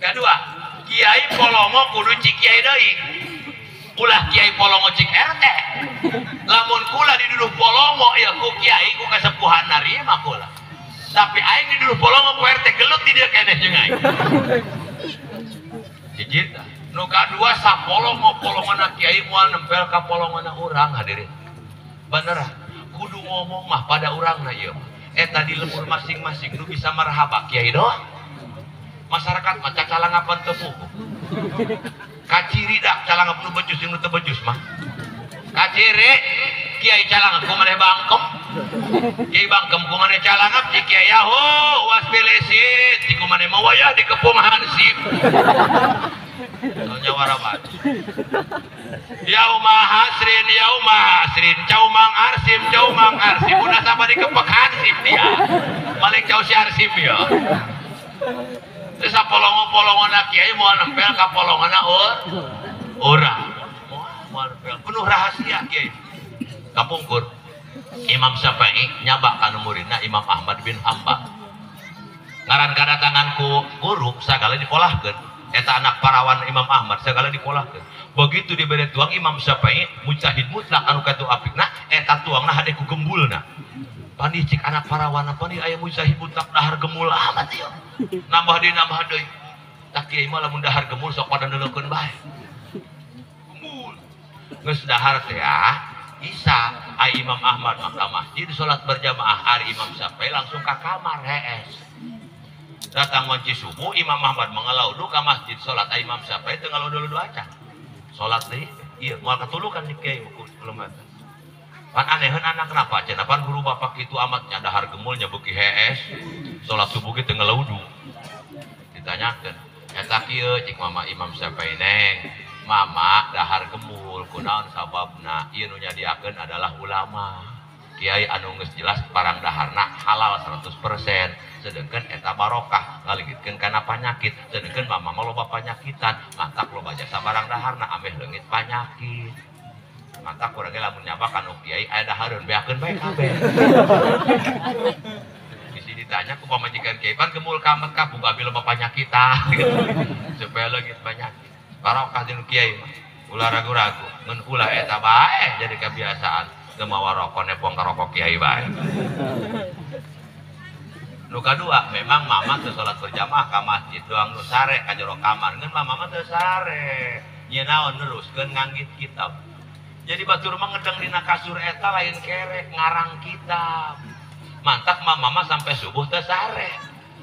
Kedua, kiai polongo kudu cik kiai deui. Ulah kiai polongo cik RT. Lamun kula diduduh polongo ya ku kiai ku kasepuhan narima kula. Tapi aing diduduh polongo ku RT gelut di dieu keneh jeung aing. Hiji tah. Nu kadua sapolongo polongona kiai moal nempel ka polongona urang hadirin. Bener kudu ngomong mah pada urangna ieu mah. Eta di lembur masing-masing nu bisa marhaba kiai doang. Masyarakat mah cacalangapan teu puguh. Kaciri dak calangap nu becus jeung nu teu becus mah. Kaciri kiai calangap ku maneh bangkem. Kiai bangkem ku maneh calangap cik kiai yaho was pelesit cik ku maneh mah wayah dikepung hansip. Soalnya warabat. Yauma hasrin cau mang arsim cau mang arsim udah sama dikepek hansip dia. Malik cau si arsip ya. Terus polongo-polongona kiai mau nempel ka polongona urang. Mau nempel penuh rahasia kiai. Kapungkur Imam Syafi'i nyabak kanu muridna Imam Ahmad bin Hambal. Ngaran kadatangan ku guru sagala dipolahkeun. Eta anak parawan Imam Ahmad sagala dipolahkeun. Begitu dibere tuang Imam Syafi'i mujtahid mutlak anu katu apikna eta tuangna hade ku gembulna. Pani cik anak parawan pani aya mujtahid mutlak dahar gemul amat ieu. Nambah deui nambah deui. Tah kiai mah lamun dahar gemul sok pada neuleukeun bae. Geus dahar teh ah Isa ai Imam Ahmad mah ka masjid salat berjamaah ari Imam Syafi'i langsung ka kamar hees. Datang wanci subuh Imam Ahmad mangalaudu ka masjid salat ai Imam Syafi'i teu ngalaudu-laudu acan. Salat deui ieu moal katulukan di kiai buku lemah. Pan aneheun anak kenapa cenah pan guru bapak kitu amatnya dahar gemulnya beuki hees. Salat subuh ge teu ngalaudu. Ditanyakeun eta kieu cik mama Imam Syafi'i neng. Mama dahar gemul kunaon sababna ieu nu nyadiakeun adalah ulama kiai anu geus jelas barang daharna halal 100% sedengkeun eta barokah ngaligitkeun kana panyakit sedengkeun mama mah loba panyakitan mantak loba jasa barang daharna ameh leungit panyakit mantak urang ge lamun nyaba ka nu kiai aya dahareun beakeun bae kabeh. Bisi ditanya ku pamajikan kiai pan gemul ka Mekah buka abi loba panyakitan supaya leungit panyakit. Barokah jeung kiai mah ulah ragu-ragu ngan ulah eta bae jadi kebiasaan teu mawa rokok nepong ka rokok kiai bae. Nu kadua memang mama teu salat berjamaah ka masjid doang nu sare ka jero kamar ngan mama mah teu sare nyeun naon neruskeun nganggit kitab. Jadi batur mah ngedeng dina kasur eta lain kerek ngarang kitab. Mantak mama mah sampai subuh teu sare.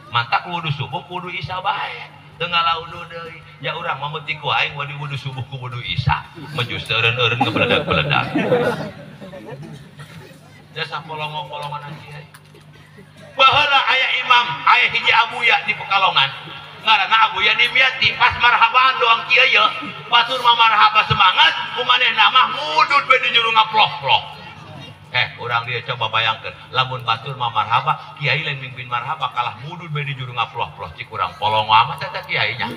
Mantak wudu subuh kudu isya bae. Teu ngalaudu deui ya urang mah meutik ku aing wadi wudu subuh ku wudu isya mejus teu eureun-eureun ngebeledag-beledag jasa polongo-polongan kiai baheula aya imam aya hiji abuya di Pekalongan ngaranna Abuya Dimyati pas marhabaan doang kieu ye batur mah marhaba semangat kumanehna mah ngudud we di juru ngaploh-ploh. Urang dia coba bayangkan lamun batur mah marhaba kiai lain mimpin marhaba kalah mudud bae di juru ngaploh-ploh cik urang polong amat eta kiainya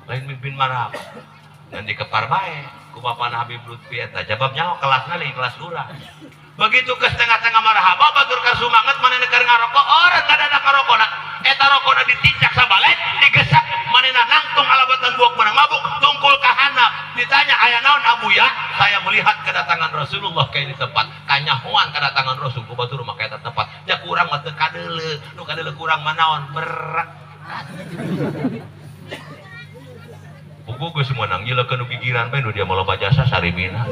lain mimpin marhaba dan dikepar bae ku bapana Habib Lutfi eta jawabnya kelasna lain kelas urang begitu ke setengah-tengah marhaba batur ka sumanget manehna keur ngarokok orang kadada karokona eta rokona ditincak sabalek digesak manehna nangtung alabatan buak menang mabuk tungkul ka handap ditanya aya naon Abuya saya melihat kedatangan Rasulullah ke ini tempat kanyahoan kedatangan Rasul ku batur mah ka eta tempat nya kurang mah teu kadeuleu nu kadeuleu kurang mah naon berat buku geus meunang nyileukeun nu gigiran bae nu dia mah loba jasa sarimina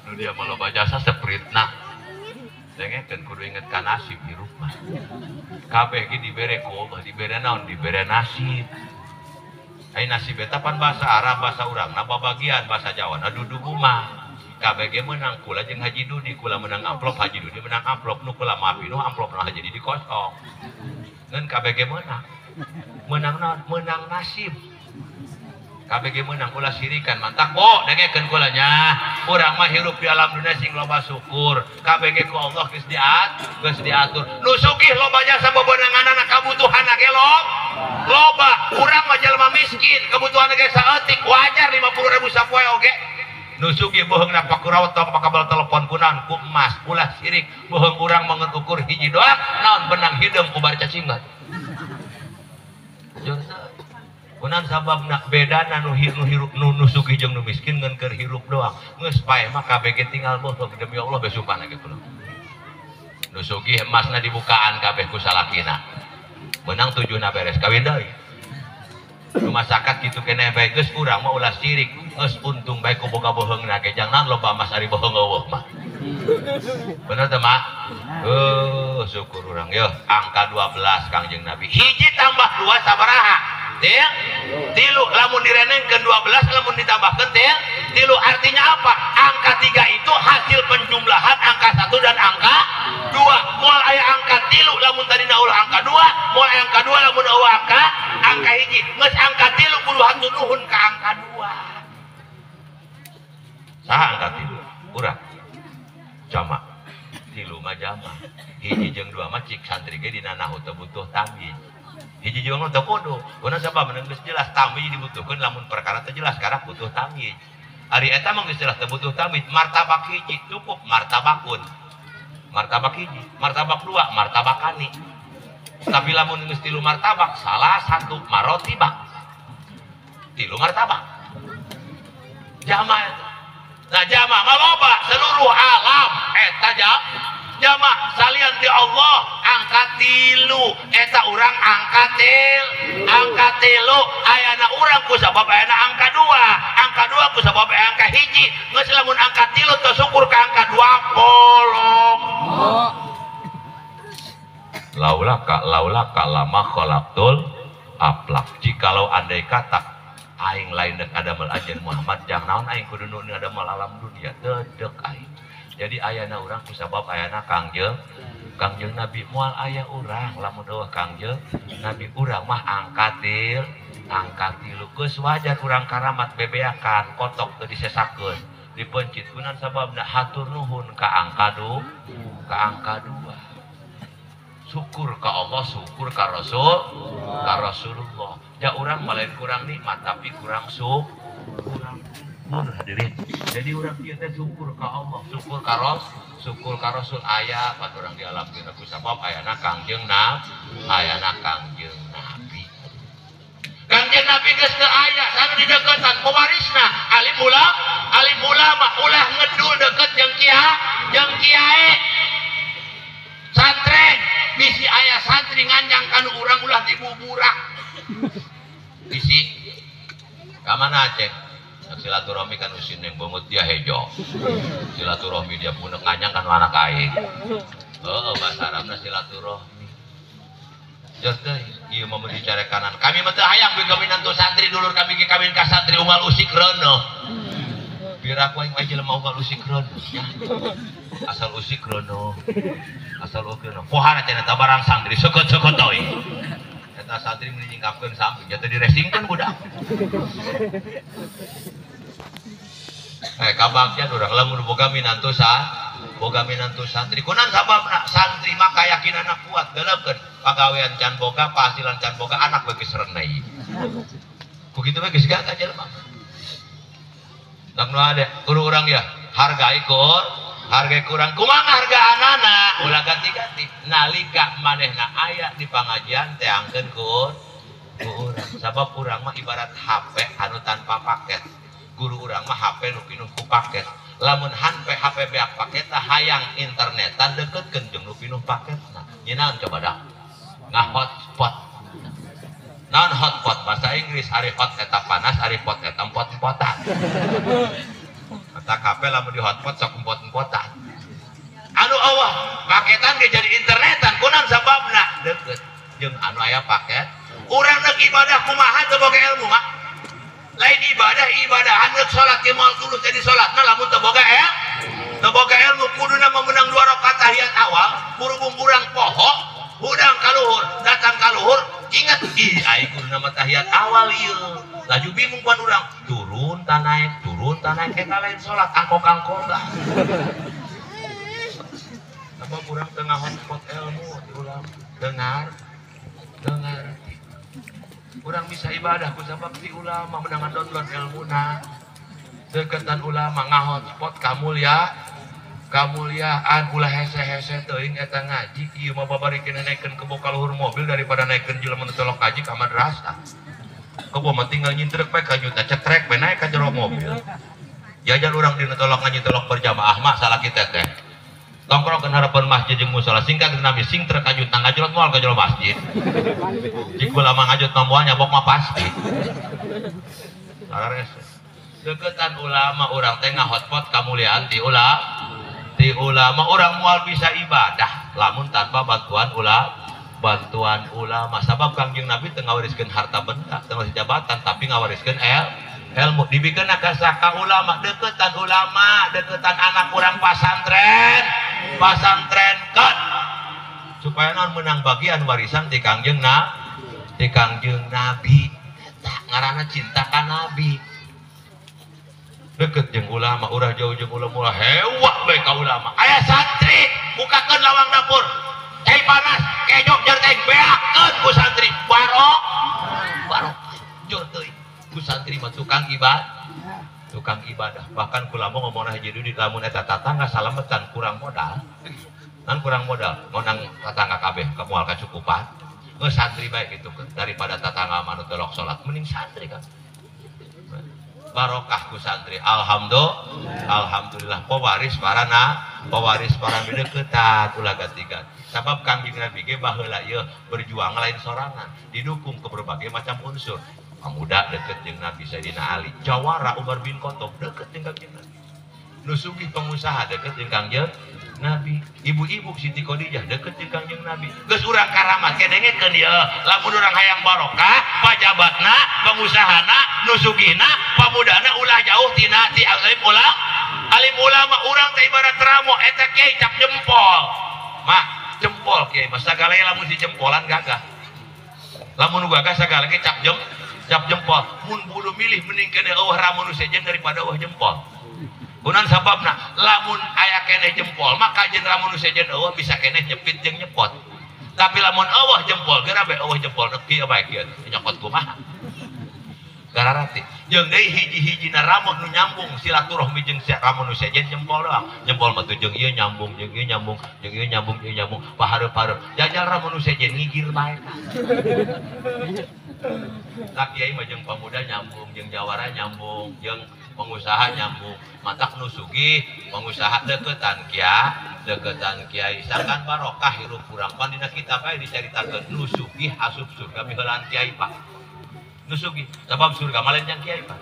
nu dia mah loba jasa sepritna dengekeun kudu inget ka nasib hirup mah kabeh ge dibere ku Allah dibere naon dibere nasib. Ai nasib eta pan bahasa Arab bahasa urangna babagian bahasa Jawa na dudu mah kabeh ge meunang kula jeung Haji Dudi kula meunang amplop Haji Dudi meunang amplop nu kula mah pinuh amplopna Haji Dudi kosong ngan kabeh ge meunang meunang naon meunang nasib kabeh ge meunang ulah sirikan mantak bo dengekeun kula nya urang mah hirup di alam dunia sing loba syukur kabeh ge ku Allah geus diatur nu sugih loba jasa bebenanganana kabutuhanna ge loba urang mah jelema miskin kebutuhan ge saeutik wajar 50.000 sapoe oge nu sugih beuheungna pakurawat tong pakabel telepon kunaon ku emas ulah sirik beuheung urang mah ngan ukur hiji doang naon benang hideung ku bar cacingan. Kunaon sababna bedana nu hirup nu sugih jeung nu miskin ngan keur hirup doang geus paeh mah kabeh ge tinggal beuheung demi Allah besupana ge kulo nu sugih emasna dibukaan kabeh ku salakina menang tujuhna beres kawin deui nu masakat kitu keneh bae geus urang mah ulah sirik geus untung bae ku boga beuheungna ge jangan loba emas ari beuheung eueuh mah bener teu mah syukur urang yeuh angka 12 Kangjeng Nabi hiji tambah 2 sabaraha tilu lamun direnengkeun 12 lamun ditambahkeun tilu artinya apa angka 3 itu hasil penjumlahan angka 1 dan angka 2 moal aya angka tilu lamun tadina ulah angka 2 moal aya angka 2 lamun eueuh angka hiji geus angka tilu kudu hatur nuhun ka angka 2 saha angka tilu urang jama tilu mah jama hiji jeung 2 mah cik santri ge dina nahu teu butuh tamyiz hiji jeung teu kudu kuna sabab geus jelas tamyiz dibutuhkeun lamun perkara teu jelas karena butuh tamyiz ari eta mah geus jelas teu butuh tamyiz martabak hiji cukup martabakun martabak hiji martabak dua martabakani tapi lamun geus tilu martabak salah satu marotibak tilu martabak jama eta. Nah jama mah loba seluruh alam eta jama salian ti Allah angka tilu eta urang angka tilu ayana urang ku sabab ayana angka 2 angka 2 ku sabab angka 1 geus lamun angka 3 teu syukur ka angka 2 bolong. Laulaka lama khalaqtul aflak. Jikalau andai kata aing lain dek adamel ajen Muhammad jang naon aing kudu nu adamel alam dunia dedek aing. Jadi ayana urang ku sabab ayana Kangjeng Nabi moal aya urang lamun eueuh Kangjeng Nabi urang mah angka tilu geus wajar urang karamat bebeakan kotok teu disesakeun dipencit kunan sababna hatur nuhun ka angka 2 ka angka 2. Syukur ka Allah, syukur ka Rasul, ka Rasulullah. Ya urang malain kurang nikmat tapi kurang syukur hadirin. Jadi urang kieu teh syukur ka Allah, syukur ka Rasul, syukur ka Rasul aya pan urang di alam dina ku sabab ayana Kangjeng Nabi, ayana Kangjeng Nabi. Kangjeng Nabi geus teu aya, sanu dideketan pewarisna alim ulama ulah ngedul deket jeung kiai. Santren bisi aya santri nganjang kanu urang ulah dibuburak. Bisi ka mana Aceh? Silaturahmi kan usin yang banget dia hejo. Silaturahmi dia punek nganjang kanu anak aing. Heuh bahasa Arabna silaturahmi. Geus teh ieu mah mun dicarekanan. Kami mah teu hayang we minantu santri dulur kami ge kawin ka santri unggal usik reuneuh. Piraku aing mah jelema unggal usik reuneuh. Asal usik reuneuh. Asal usik reuneuh. Pohara cenah eta barang santri seukeut-seukeut teuing. Eta santri mun nyingkapkeun samping jatuh diresingkeun budak. Kabagyan urang lamun boga minantu boga minantu santri. Kunan sababna santri mah kayakinanna kuat geuleukeun pagawean can boga, pahasilan can boga, anak we geus renei. Ku kitu we geus gagah jelema. Lamun ada guru urang ya, hargai hargai kurang kumaha hargaanana ulah ganti-ganti nalika manehna aya di pangajian teangkeun ku urang sabab urang mah ibarat HP anu tanpa paket guru urang mah HP nu pinuh ku paket lamun HP beak paket hayang internetan deketkeun jeung nu pinuh paketna nyenaon coba dah ngahotspot naon hotspot bahasa Inggris ari hot eta panas ari pot eta empot-empotan. Kata HP lamun di hotspot sok empot-empotan. Anu Allah paketan ge jadi internetan kunan sababna deket jeung anu aya paket. Urang neuk ibadah kumaha teu boga ilmu mah. Lain ibadah ibadahan neuk salat ge moal tulus jadi salatna lamun teu boga teu boga ilmu kuduna meunang 2 rakaat tahiyat awal berhubung urang poho hudang ka luhur datang ka luhur ingat ih aing kuduna mah tahiyat awal ieu. Laju bingung pan urang turun ta naik eta lain salat angkok-angkok lah. Apa urang tengah hotspot ilmu diulang dengar urang bisa ibadah ku sabab ti ulama menangan download ilmuna deketan ulama ngahotspot kamuliaan ulah hese-hese teuing eta ngaji ieu mah babarikeun naikeun kebo ka luhur mobil daripada naikeun jelema nu tolok ngaji ka madrasah. Kebo mah tinggal nyintrek bae ka nyuta cetrek bae naik ka jero mobil. Jajan urang dina tolok ngaji tolok berjamaah mah salah kita teh. Tongkrongkeun harapan masjid jeung musala singkat nabi sing trek ka nyuta ngajrot moal ka jero masjid. Jik ulama ngajot mah moal nyabok mah pasti. Sararese. Deketan ulama urang teh ngahotpot kamuliaan ti ulama urang moal bisa ibadah lamun tanpa bantuan ulama sabab Kangjeng Nabi teu ngawariskeun harta benda teu ngawariskeun jabatan tapi ngawariskeun ilmu dibikeun ka saka ulama deketan anak urang pasantren kan supaya naon menang bagian warisan ti Kangjeng Nabi eta ngaranna cinta ka Nabi deket jeung ulama urang jauh jeung ulama ulah hewak bae ka ulama aya santri bukakeun lawang dapur cai panas kejok jer teh beakeun ku santri barok jur teuing ku santri mah tukang ibadah bahkan kula mah ngomongna hiji deui lamun eta tatangga salametan kurang modal ngonang tatangga kabeh ka moal kacukupan geus santri bae kitu daripada tatangga mah nu tolok salat mending santri kan. Barokah ku santri. Alhamdulillah. Alhamdulillah pewaris para na, pewaris para deketan ulah gantikan. Sabab Kangjeng Nabi ge baheula ieu berjuang lain sorangan, didukung ke berbagai macam unsur. Pemuda deket jeung Nabi Sayyidina Ali, jawara Umar bin Khattab deket jeung Kangjeng Nabi. Nu sugih pengusaha deket jeung Kangjeng Nabi, ibu-ibu Siti Khadijah deket jeung Kangjeng Nabi. Geus urang karamat ke dengekeun ieu, lamun urang hayang barokah, pajabatna, pengusahana, nu sugihna, pamudana ulah jauh tina ti alim ulama. Alim ulama urang teh ibarat ramo eta kiai cap jempol. Mah, jempol kiai mah sagala lamun si jempolan gagah. Lamun gagah sagala ge cap jempol. Mun bulu milih mending keneh eueuh ramo nu sejen daripada eueuh jempol. Kunan sababna lamun aya keneh jempol maka jeung lamun nu sejen eueuh bisa keneh nyepit jeung nyepot. Tapi lamun eueuh jempol geura bae eueuh jempol nepi bae kieu nyokot kumaha. Gararati. Jeung deui hiji-hijina ramo nu nyambung silaturahmi jeung ramo nu sejen jempol doang. Jempol mah teu jeung ieu nyambung jeung ieu nyambung jeung ieu nyambung ieu nyambung pahareup-hareup. Jajal ramo nu sejen ngigir bae. Nah kiai mah jeung pemuda nyambung jeung jawara nyambung jeung pengusaha nyambung, matak nu sugih pengusaha deketan kiai sangkan barokah hirup urang pan dina kitab aya dicaritakeun nu sugih asup surga miheulaan kiai Pak. Nu sugih sabab surga mah lain jang kiai Pak.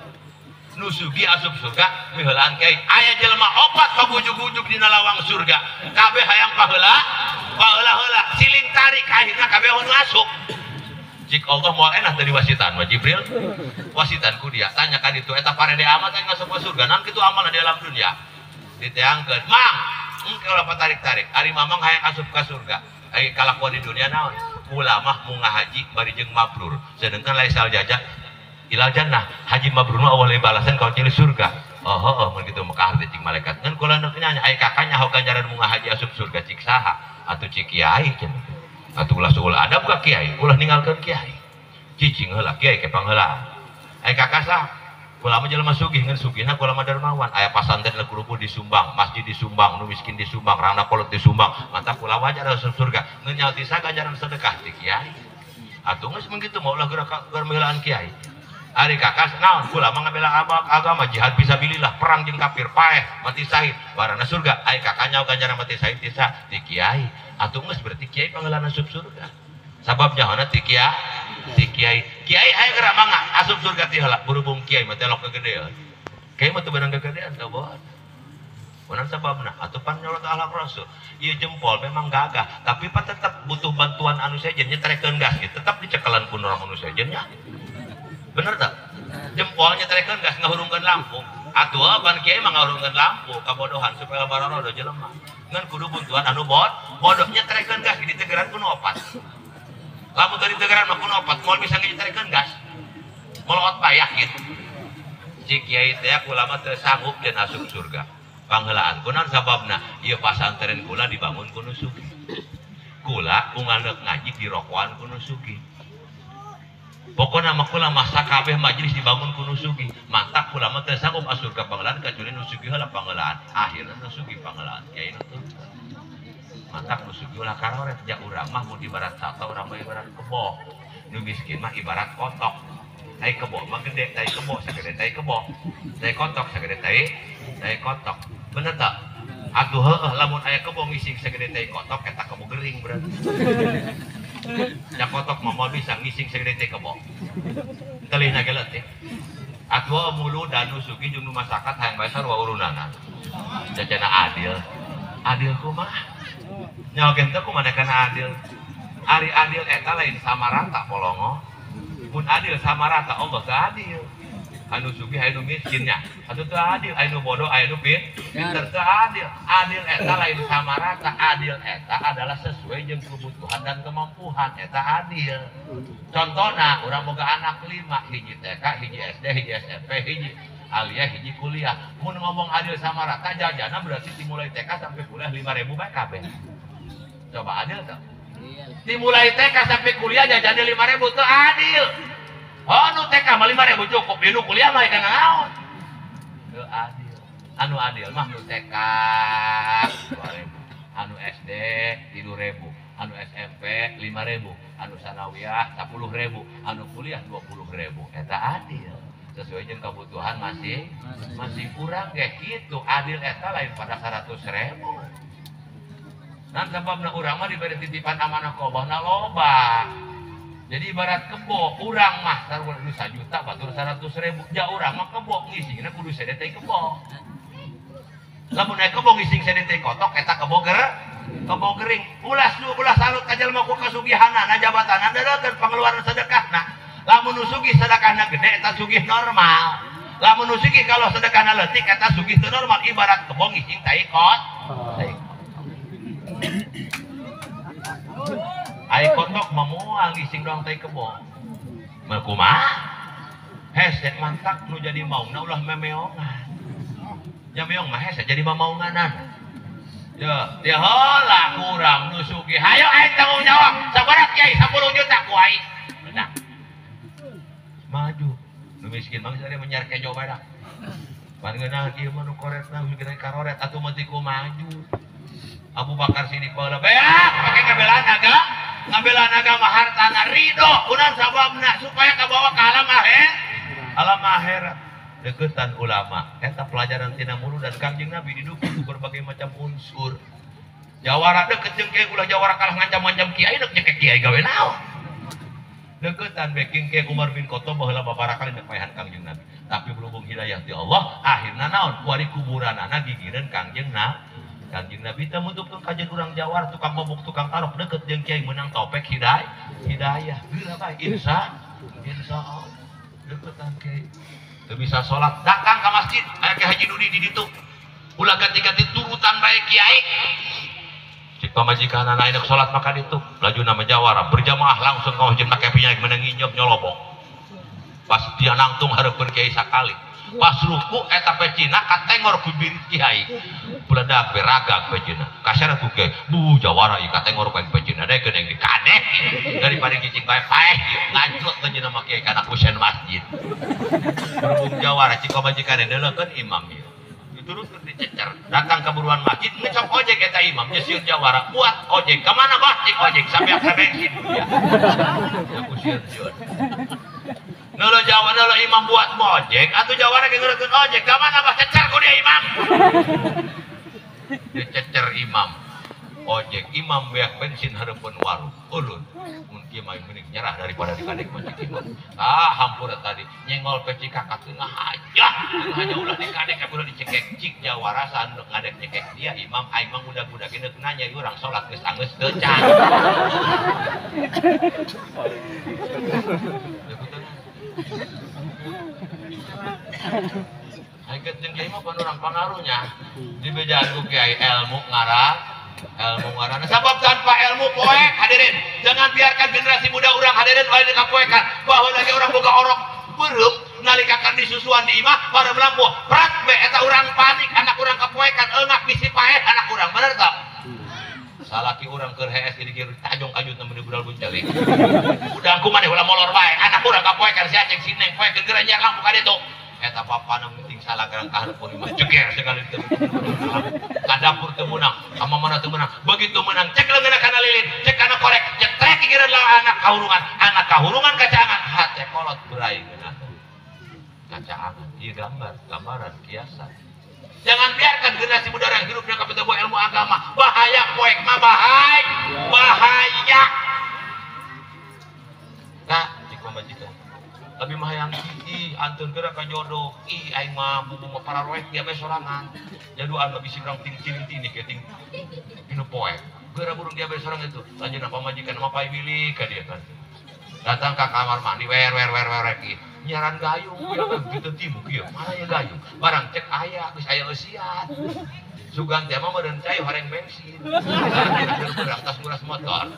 Nu sugih asup surga miheulaan kiai. Aya jelema opat pagujug-ujug dina lawang surga, kabeh hayang paheula paheula-heula siling tarik akhirna kabeh nu asup. Jik Allah moal enak dari wasitan wa Jibril wasitan ku dia tanyakan itu eta parede amat yang masuk ke surga nan kitu amalna di alam dunia diteangkeun mang engke ulah tarik-tarik ari mamang hayang asup ka surga ari kalakuan di dunia naon kula mah munga haji bari jeung mabrur sedengkeun laisal jaja ilal jannah haji mabrur mah eueuh balasan ka cili surga oh heuh mun kitu mah teh cik malaikat ngan kula nu nanya ai kakaknya nyaho ganjaran munga haji asup surga cik saha atuh cik kiai cenah atuh ulah suul adab ka kiai ulah ninggalkeun kiai cicing heula kiai ke pangheula ai kakak sah kula mah jelema sugih ngan sugihna kula mah dermawan aya pasantren kurupu disumbang masjid disumbang nu miskin disumbang rangna kolot disumbang mantap kula wajar asup surga ngan nyaho ti ganjaran sedekah ti kiai atuh geus mun kitu mah ulah geura miheulaan kiai ari kakak naon kula mah ngabela agama jihad fisabilillah perang jeung kafir paeh mati syahid barana surga ai kakak nyaho ganjaran mati syahid ti ti kiai atuh geus berarti kiai pangheulana asup surga sabab nyahona ti kiai kiai aya geura mangga asup surga ti heula berhubung kiai mah telok kegedean kiai mah teu beunang kegedean teu bohong kunaon sababna atuh pan nyolot akhlak rasul ieu jempol memang gagah tapi pan tetep butuh bantuan anu sejen nyetrekeun gas gitu tetep dicekelan ku urang anu sejen nya bener tak jempol nyetrekeun gas ngahurungkeun lampu atuh pan kiai mah ngahurungkeun lampu kabodohan supaya barorodo jelema ngan kudu bantuan anu bodoh nyetrekeun gas ditegeran ku nu opat lamun teu ditegeran mah ku nu opat moal bisa nyetrekeun gas moal ot payah kitu cik kiai teh kula mah teu sanggup jeung asup surga pangheulaan kunaon sababna ieu pasantren kula dibangun ku nu sugih kula unganeuk ngaji dirokoan ku nu sugih pokona mah kula mah sakabeh majelis dibangun ku nu sugih mantak kula mah teu sanggup asup ka panghelaan kecuali nu sugih heula panghelaan akhirna nu sugih panghelaan kiai nu mantak nu sugih ulah karoret ja urang mah mun ibarat sata urang mah ibarat kebo nu miskin mah ibarat kotok tai kebo mah gede tai kebo sagede tai kebo tai kotok sagede tai kotok bener tak atuh heueuh lamun aya kebo ngising sagede tai kotok eta kebo gering berarti ya kotok mah moal bisa ngising sagede tai kebo telihna ge leutik atuh mulu dan nu sugih jeung nu masyarakat hayang bae sarua urunana jajana adil adil kumaha nyaho ge teu kumaha kana adil ari adil eta lain sama rata polongo mun adil sama rata Allah teu adil anu sugih aya nu miskinnya atuh teu adil aya nu bodoh aya nu pinter teu adil adil eta lain sama rata adil eta adalah sesuai jeung kebutuhan dan kemampuan eta adil contohna urang boga anak 5 hiji TK hiji SD hiji SMP hiji aliyah hiji kuliah mun ngomong adil sama rata jajana berarti dimulai TK sampai kuliah 5.000 bae kabeh coba adil teu dimulai TK sampai kuliah jajannya 5.000 teu adil. Oh nu TK mah 5.000 cukup, nu kuliah mah kana naon? Teu adil. Anu adil mah nu TK 2.000, anu SD 3.000, anu SMP 5.000, anu sanawiyah 10.000, anu kuliah 20.000. Eta adil. Sesuai jeung kebutuhan masih kurang kayak gitu. Adil eta lain pada 100.000. Nah sebabna urang mah diberi titipan amanah ku Allah na loba. Jadi ibarat kebo, urang mah taruh 1 juta batur 100.000. Ja urang mah kebo ngisingna kudu sede teh kebo. Lamun aya kebo ngising sede teh kotok eta kebo kebo gering. Ulah ulah salut ka jalma ku kasugihanana jabatanana deuleukeun pangeluaran sedekahna. Lamun nu sugih sedekahna gede eta sugih normal. Lamun nu sugih kalau sedekahna leutik eta sugih teu normal. Ibarat kebo ngising tai kot. Ai kotok mah moal ngising doang tai kebo. Mah kumaha? Hese mantak nu jadi maungna ulah memeongan. Nya meong mah hese jadi mamaunganan. Ya, dia heula kurang nu sugih. Hayo aing tanggung jawab. Sabaraha kiai 10 juta ku aing. Menang. Maju. Nu miskin mah geus menyar kejo bae dah. Pan ngeunah kieu mah nu koretna geus karoret atuh mah ku maju. Abu Bakar Siddiq baheula beak pake ngabelaan agama, ngabelaan agama hartana ridho kunaon sababna supaya kabawa ka alam akhir, alam akhirat. Deketan ulama eta pelajaran tina mulu dan Kangjeng Nabi didukung ku berbagai macam unsur. Jawara deket jeung kiai ulah jawara kalah ngancam-ngancam kiai deuk nyekek kiai gawe naon. Deketan backing kiai Umar bin Khattab baheula babaraha kali paehan Kangjeng Nabi. Tapi berhubung hidayah ti Allah akhirna naon kuari kuburanana gigireun Kangjeng Nabi. Kangjeng Nabi teh mutukeun kajian urang jawara tukang mabuk tukang tarok deket jeung kiai meunang taufik hidayah. Geura bae insya Allah deketan kiai. Teu bisa salat datang ka masjid aya Ki Haji Dudi di ditu. Ulah ganti-ganti turutan bae kiai. Cik pamajikanana ayeuna salat maka ditu. Lajuna mah jawara berjamaah langsung ka masjid make pinya meunang nginjok nyolobok. Pas dia nangtung hareupeun kiai sakali. Pas ruku eta pecina katengor ku biri kiai. Beledak beragak pecina. Kasar ku kiai. Bu jawara ieu katengor ku pecina dekeun yang dikadek. Daripada cicing bae paeh ngancrot pecina mah kiai kana kusen masjid. Berhubung jawara cik pamajikan deuleukeun imam ieu. Diturutkeun dicecer. Datang ke buruan masjid ngecok ojek eta imam sieun jawara buat ojek. Ka mana bah cik ojek sampai aka bensin. Ya ku sieun. Nolo Jawa nolo imam buat ojek atau jawara ge ngeureutkeun ojek ka mana bah cecer ku dia imam. Dicecer imam. Ojek imam beak bensin hareupeun warung. Ulun mun kieu mah mending nyerah daripada dikadek masjid imam. Ah hampura tadi nyenggol peci ka tengah aja. Hanya ulah dikadek ulah dicekek cik jawara sanduk ngadek cekek dia imam aing mah budak-budak geus nanya ieu urang salat geus anggeus teu can. Aing jeung kiai mah pan urang pangaruhnya. Dibejaan ku kiai ilmu ngarang, ilmu ngarang. Sabab tanpa ilmu poek hadirin. Jangan biarkan generasi muda urang hadirin wae dikapoekan. Bahwa lagi urang boga orok beureum nalika kan disusuan di imah pada lampu. Prat we eta urang panik, anak urang kapoekan, eungak bisi paeh anak urang. Bener teu? Salaki urang keur hees jadi kieu tajong kajutna meuni budal buncelik. Udang kumaha ulah molor bae, anak urang kapoekan si Aceng si Neng poekeun geura nyiar lampu ka ditu. Eta papana penting salah gerang ka hareupeun imah jeger sekali teu. Ka dapur teu meunang, ka mamana teu meunang. Begitu meunang cek leungeunna kana lilin, cek kana korek, cetrek gigireun lah anak kahurungan kacaangan, hate kolot berai geunah. Kacaangan ieu gambar, gambaran kiasan. Jangan biarkan generasi muda yang hidupnya kapita buah ilmu agama. Bahaya poek mah bahaya. Bahaya. Kak, cik pamajikan. Tapi mah hayang ih anteun geura ka jodoh. Ih aing mah bubu mah pararoek dia bae sorangan. Jaduan mah bisi urang ting ciling tini ke ting dinu poek. Geura burung dia bae sorangan itu. Lanjeunna pamajikan mah pae bilih ka dia kan. Datang ka kamar mandi wer wer wer wer kieu. Nyaran gayung ya kan gitu timu kieu. Mana ya gayung? Barang cek aya geus aya eusian. Sugan teh mah meureun cai horeng bensin. Berang tas nguras motor.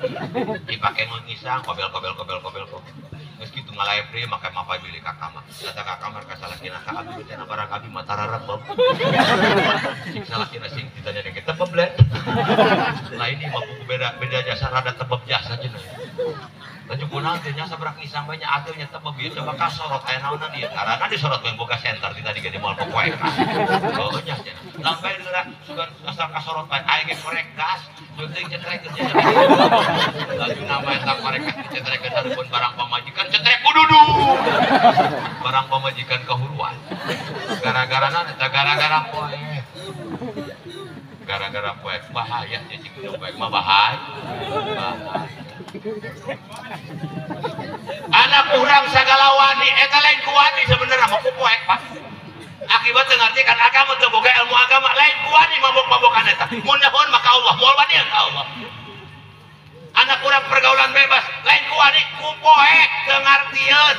Dipake ngisang kobel kobel kobel kobel kobel. Geus kitu ngalaep deui make mapay bilih ka kamar. Datang ka kamar ka salakina ka abdi teh barang abdi mah tararepep. Cik salakina sing ditanya deui tebeb le. Lain ieu mah buku beda beda jasa rada tebeb jasa cenah. Laju kunaon teh nya sabrak ngisang bae nya atuh nya tebeb ieu coba kasorot aya naonan ieu karana disorot we boga senter di tadi ge di moal pokoekan. Oh nya cenah. Lampai geura sugan asal kasorot bae aing ge korek gas penting cetrekeun cenah. Laju nama eta korek gas dicetrekeun hareupeun barang pamajikan cetrek kududu. barang pamajikan kahuruan. Gara-gara naon eta gara-gara poek. Gara-gara poek bahaya cicing nu poek mah bahaya. Anak urang sagala wani eta lain ku wani sebenarnya mah ku poek Pak. Akibat teu ngarti kan agama teu boga ilmu agama lain ku wani mabok-mabokan eta. Mun nyahoan maka Allah moal wani ka Allah. Anak urang pergaulan bebas lain ku wani ku poek teu ngartieun.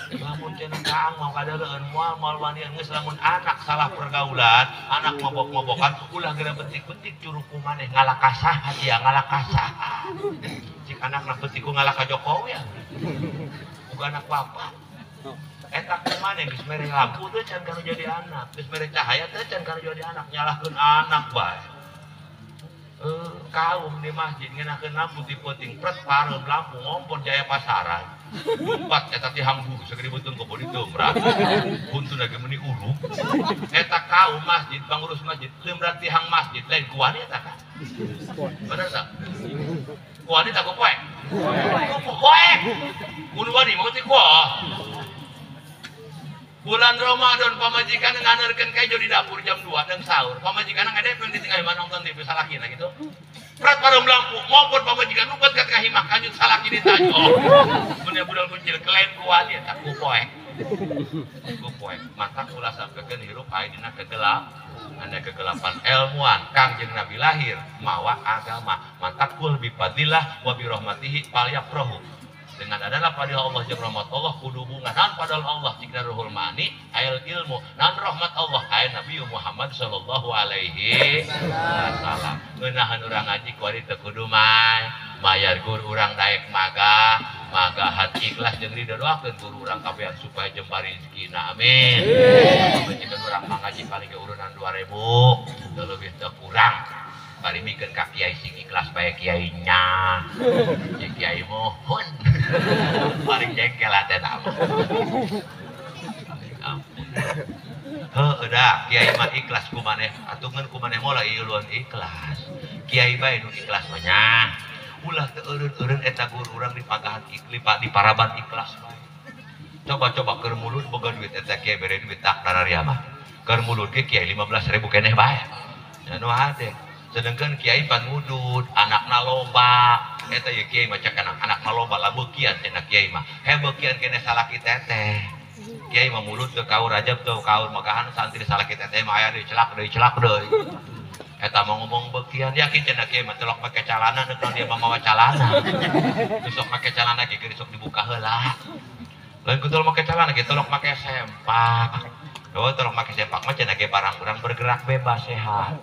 Lamun cenah kaang mau kadaleueun moal moal wanian geus lamun anak salah pergaulan, anak mabok-mabokan ulah geura betik-betik juru ku maneh ngalakasaha dia ngalakasaha. Cik anakna betik ku ngalaka Jokowi ya. Bukan anak bapak. Eta ku maneh geus mere lampu teh can kana jadi anak, geus mere cahaya teh can kana jadi anak, nyalahkeun anak bae. Kaum di masjid ngenakeun lampu ti peuting pret pareum lampu ngompor jaya pasaran. Lumpat eta tihang guru sagede beuteung kebon itu mrah. Buntuna ge meuni uruk. Eta kaum masjid pangurus masjid leumrat tihang masjid lain ku wani eta ka. Bener tak? Ku wani tak ku poek? Ku poek. Kudu wani mah teh kuah. Bulan Ramadan pamajikan nganeurkeun kejo di dapur jam 2 deung sahur. Pamajikan ngadepeun di tengah imah nonton TV salakina gitu. Prat pareum lampu, ngompor pamajikan lupat ka tengah imah kanjut salaki ditanya. Mun budal kuncil kelain ku wani eta ku poek. Ku poek. Mata ulah sampeukeun hirup aya dina kegelap, anda kegelapan ilmuan. Kangjeng Nabi lahir mawa agama. Mata kul bi fadillah wa bi rahmatihi falyafrahu. Dengan adalah pada Allah jeung rahmat Allah kudu bunga naon padahal Allah cikna ruhul mani ayal ilmu naon rahmat Allah ayat Nabi Muhammad sallallahu alaihi wasallam. Ngeunahan urang ngaji kuari teu kudu mayar guru urang daek maga magahan ikhlas jeung ridho doakeun guru urang kabehan supaya jembar rezekina amin. Pamajikan urang mangaji paling ge urunan 2000 teu leuwih teu kurang. Bari mikeun ka kiai sing ikhlas bae kiainya. Jeung kiai mohon. Paling jengkel atena mah. Ampun. Heuh da kiai mah ikhlas ku maneh, atungan ku maneh moal ieu ikhlas. Kiai bae nu ikhlas mah nya. Ulah teu eureun-eureun eta guru urang dipagahan ikhlas di paraban ikhlas bae. Coba-coba keur mulut boga duit eta kiai bere duit tak dararia mah. Keur mulut ge kiai 15.000 keneh bae. Nya nu hade. Sedangkan kiai pan ngudud, anakna lomba, eta ye kiai mah cek anakna lomba lah beukian cenah kiai mah. He beukian keneh salaki teteh. Kiai mah mulut teu kaur rajab teu kaur magahan santri salaki teteh mah aya deui celak deui celak deui. Eta mah ngomong beukian yakin cenah kiai mah telok make calana neuk dia mah mawa calana. Sok make calana ge geus sok dibuka heula. Lain ku tolok make calana ge tolok make sempak. Oh, tolong make sempak mah cenah ge barang urang bergerak bebas sehat.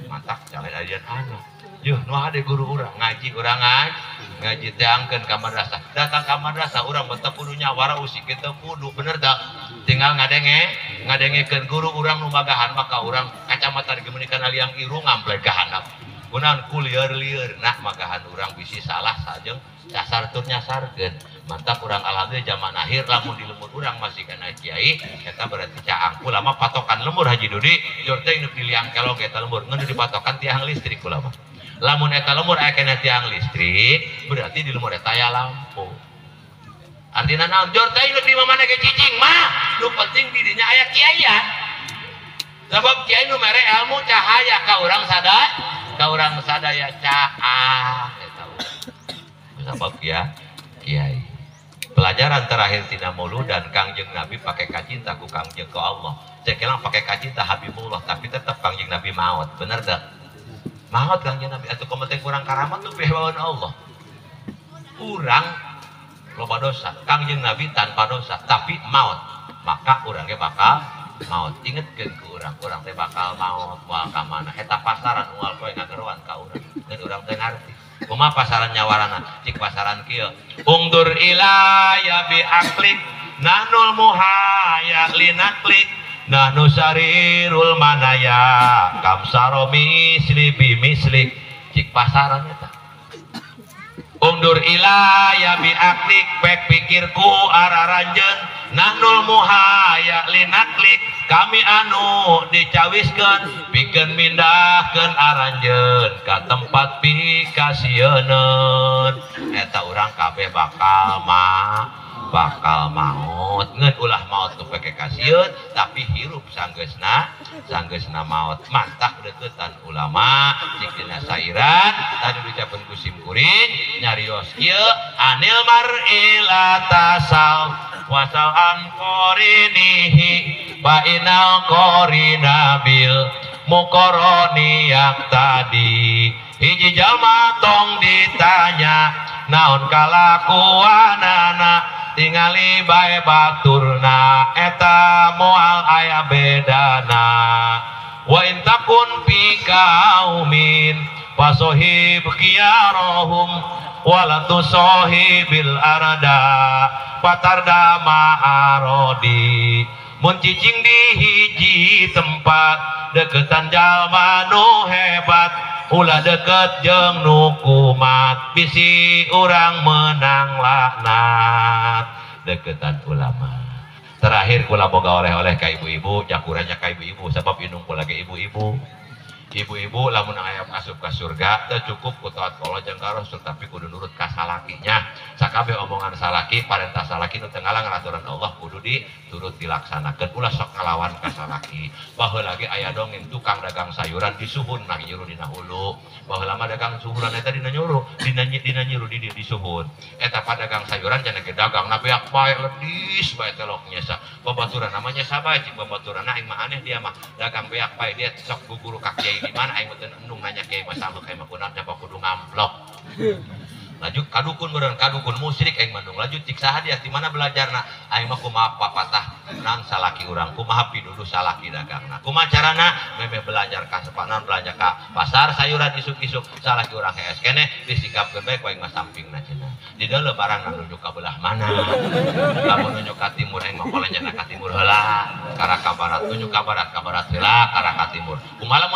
Mantak jalan ajian anak. Yuh, nu hade guru urang ngaji urang ngaji teangkeun ka madrasah. Datang ka madrasah urang mah teu kudu nyawara usik teu kudu bener tak? Tinggal ngadengekeun guru urang nu magahan maka urang kacamata ge meuni kana liang irung ngampleg ka handap. Kunaon ku lieur-lieur nah magahan urang bisi salah sajeng dasar tur nyasarkeun. Mantap urang alhamdulillah zaman akhir lamun di lemur urang masih kana kiai eta berarti caang ulama patokan lemur Haji Dudi jor teh nu di liang kelog eta lemur ngeun dipatokan tiang listrik ulama. Lamun eta lemur aya kana tiang listrik berarti di lemur eta aya lampu. Artina naon jor teh nu di mamana ge cicing mah nu penting di dinya aya kiaian. Sebab kiai nu mere ilmu cahaya ka urang sadaya, ka urang sadaya caang eta. Sebab ya kiai. Pelajaran terakhir tina muludan Kangjeng Nabi pakai kacinta ku Kangjeng ke Allah. Cekelang pakai kacinta Habibullah tapi tetap Kangjeng Nabi maut. Bener tak? Maut Kangjeng Nabi atau komentar kurang karamat tuh pihewaun Allah. Urang loba dosa, Kangjeng Nabi tanpa dosa tapi maut. Maka urangnya bakal maut. Ingetkeun ku urang, urang teh bakal maut moal ka mana. Eta pasaran unggal poe ngageroan ka urang. Ngan urang teh ngarti. Kumaha pasaran nyawarana? Cik pasaran kieu. Ungdur ilaya bi aklik nahnul muhaya linaklik nahnu sarirul manaya kam saro misli bi mislik. Cik pasaran eta. Ungdur ilaya bi aklik pek pikirku araranjeun nahnul muhaya linaklik kami anu dicawiskeun pikeun mindahkeun aranjeun ka tempat pikasieun eta urang kabeh bakal Bakal maot. Ngan ulah maot nu peke kasieun tapi hirup sanggeusna maot. Mantak deukeutan ulama cik dina sairan tadi diucapkeun ku sim kuring nyarios kieu anil mar'i la tasal wasal an qarinihi fa inal qarina bil muqarani yak tadi. Hiji jalma tong ditanya naon kalakuanana tingali bae baturna eta moal aya bedana. Wa in takun fi kaumin fasohib khiyarahum wala tusohibil arda fatarda ma'arodi. Mun cicing di hiji tempat deketan jalma nu hebat ulah deket jeung nu kumat bisi urang menang laknat. Deketan ulama. Terakhir kula boga oleh-oleh ka ibu-ibu, jakurannya ka ibu-ibu sebab indung kula ge ibu-ibu. Ibu-ibu lamun aya asup ka surga teu cukup ku taat ka Allah jeung ka Rasul tapi kudu nurut ka salakinya. Sakabeh omongan salaki, parentah salaki nu teu ngalangan aturan Allah kudu diturut dilaksanakeun. Ulah sok ngalawan ka salaki. Baheula ge aya dongeng tukang dagang sayuran disuhun nah nyuruh dina hulu. Baheula mah dagang suhuran eta dina nyuruh, dina nyiru di disuhun. Eta padagang sayuran cenah ge dagang na beak bae ledis bae telok nyesa. Babaturan namanya sabae cik babaturan aing mah aneh dia mah dagang beak bae dia sok guguru ka kiai di mana aing mah teu endung nanya kiai mah sama aing mah kunaon nyapa kudu ngamplok. Lanjut kadukun meureun kadukun musyrik aing mah lanjut cik saha dia di mana belajarna aing mah kumaha papatah nang salaki urang kumaha piduduh salaki dagangna kumaha carana memeh belajar ka sepanan belanja ka pasar sayuran isuk-isuk salaki urang hees keneh disikapkeun bae ku aing mah sampingna cenah di deuleu barang nunjuk ka belah mana lamun nunjuk ka timur aing mah kolenjana ka timur heula kara ka barat nunjuk ka barat heula kara ka timur kumaha.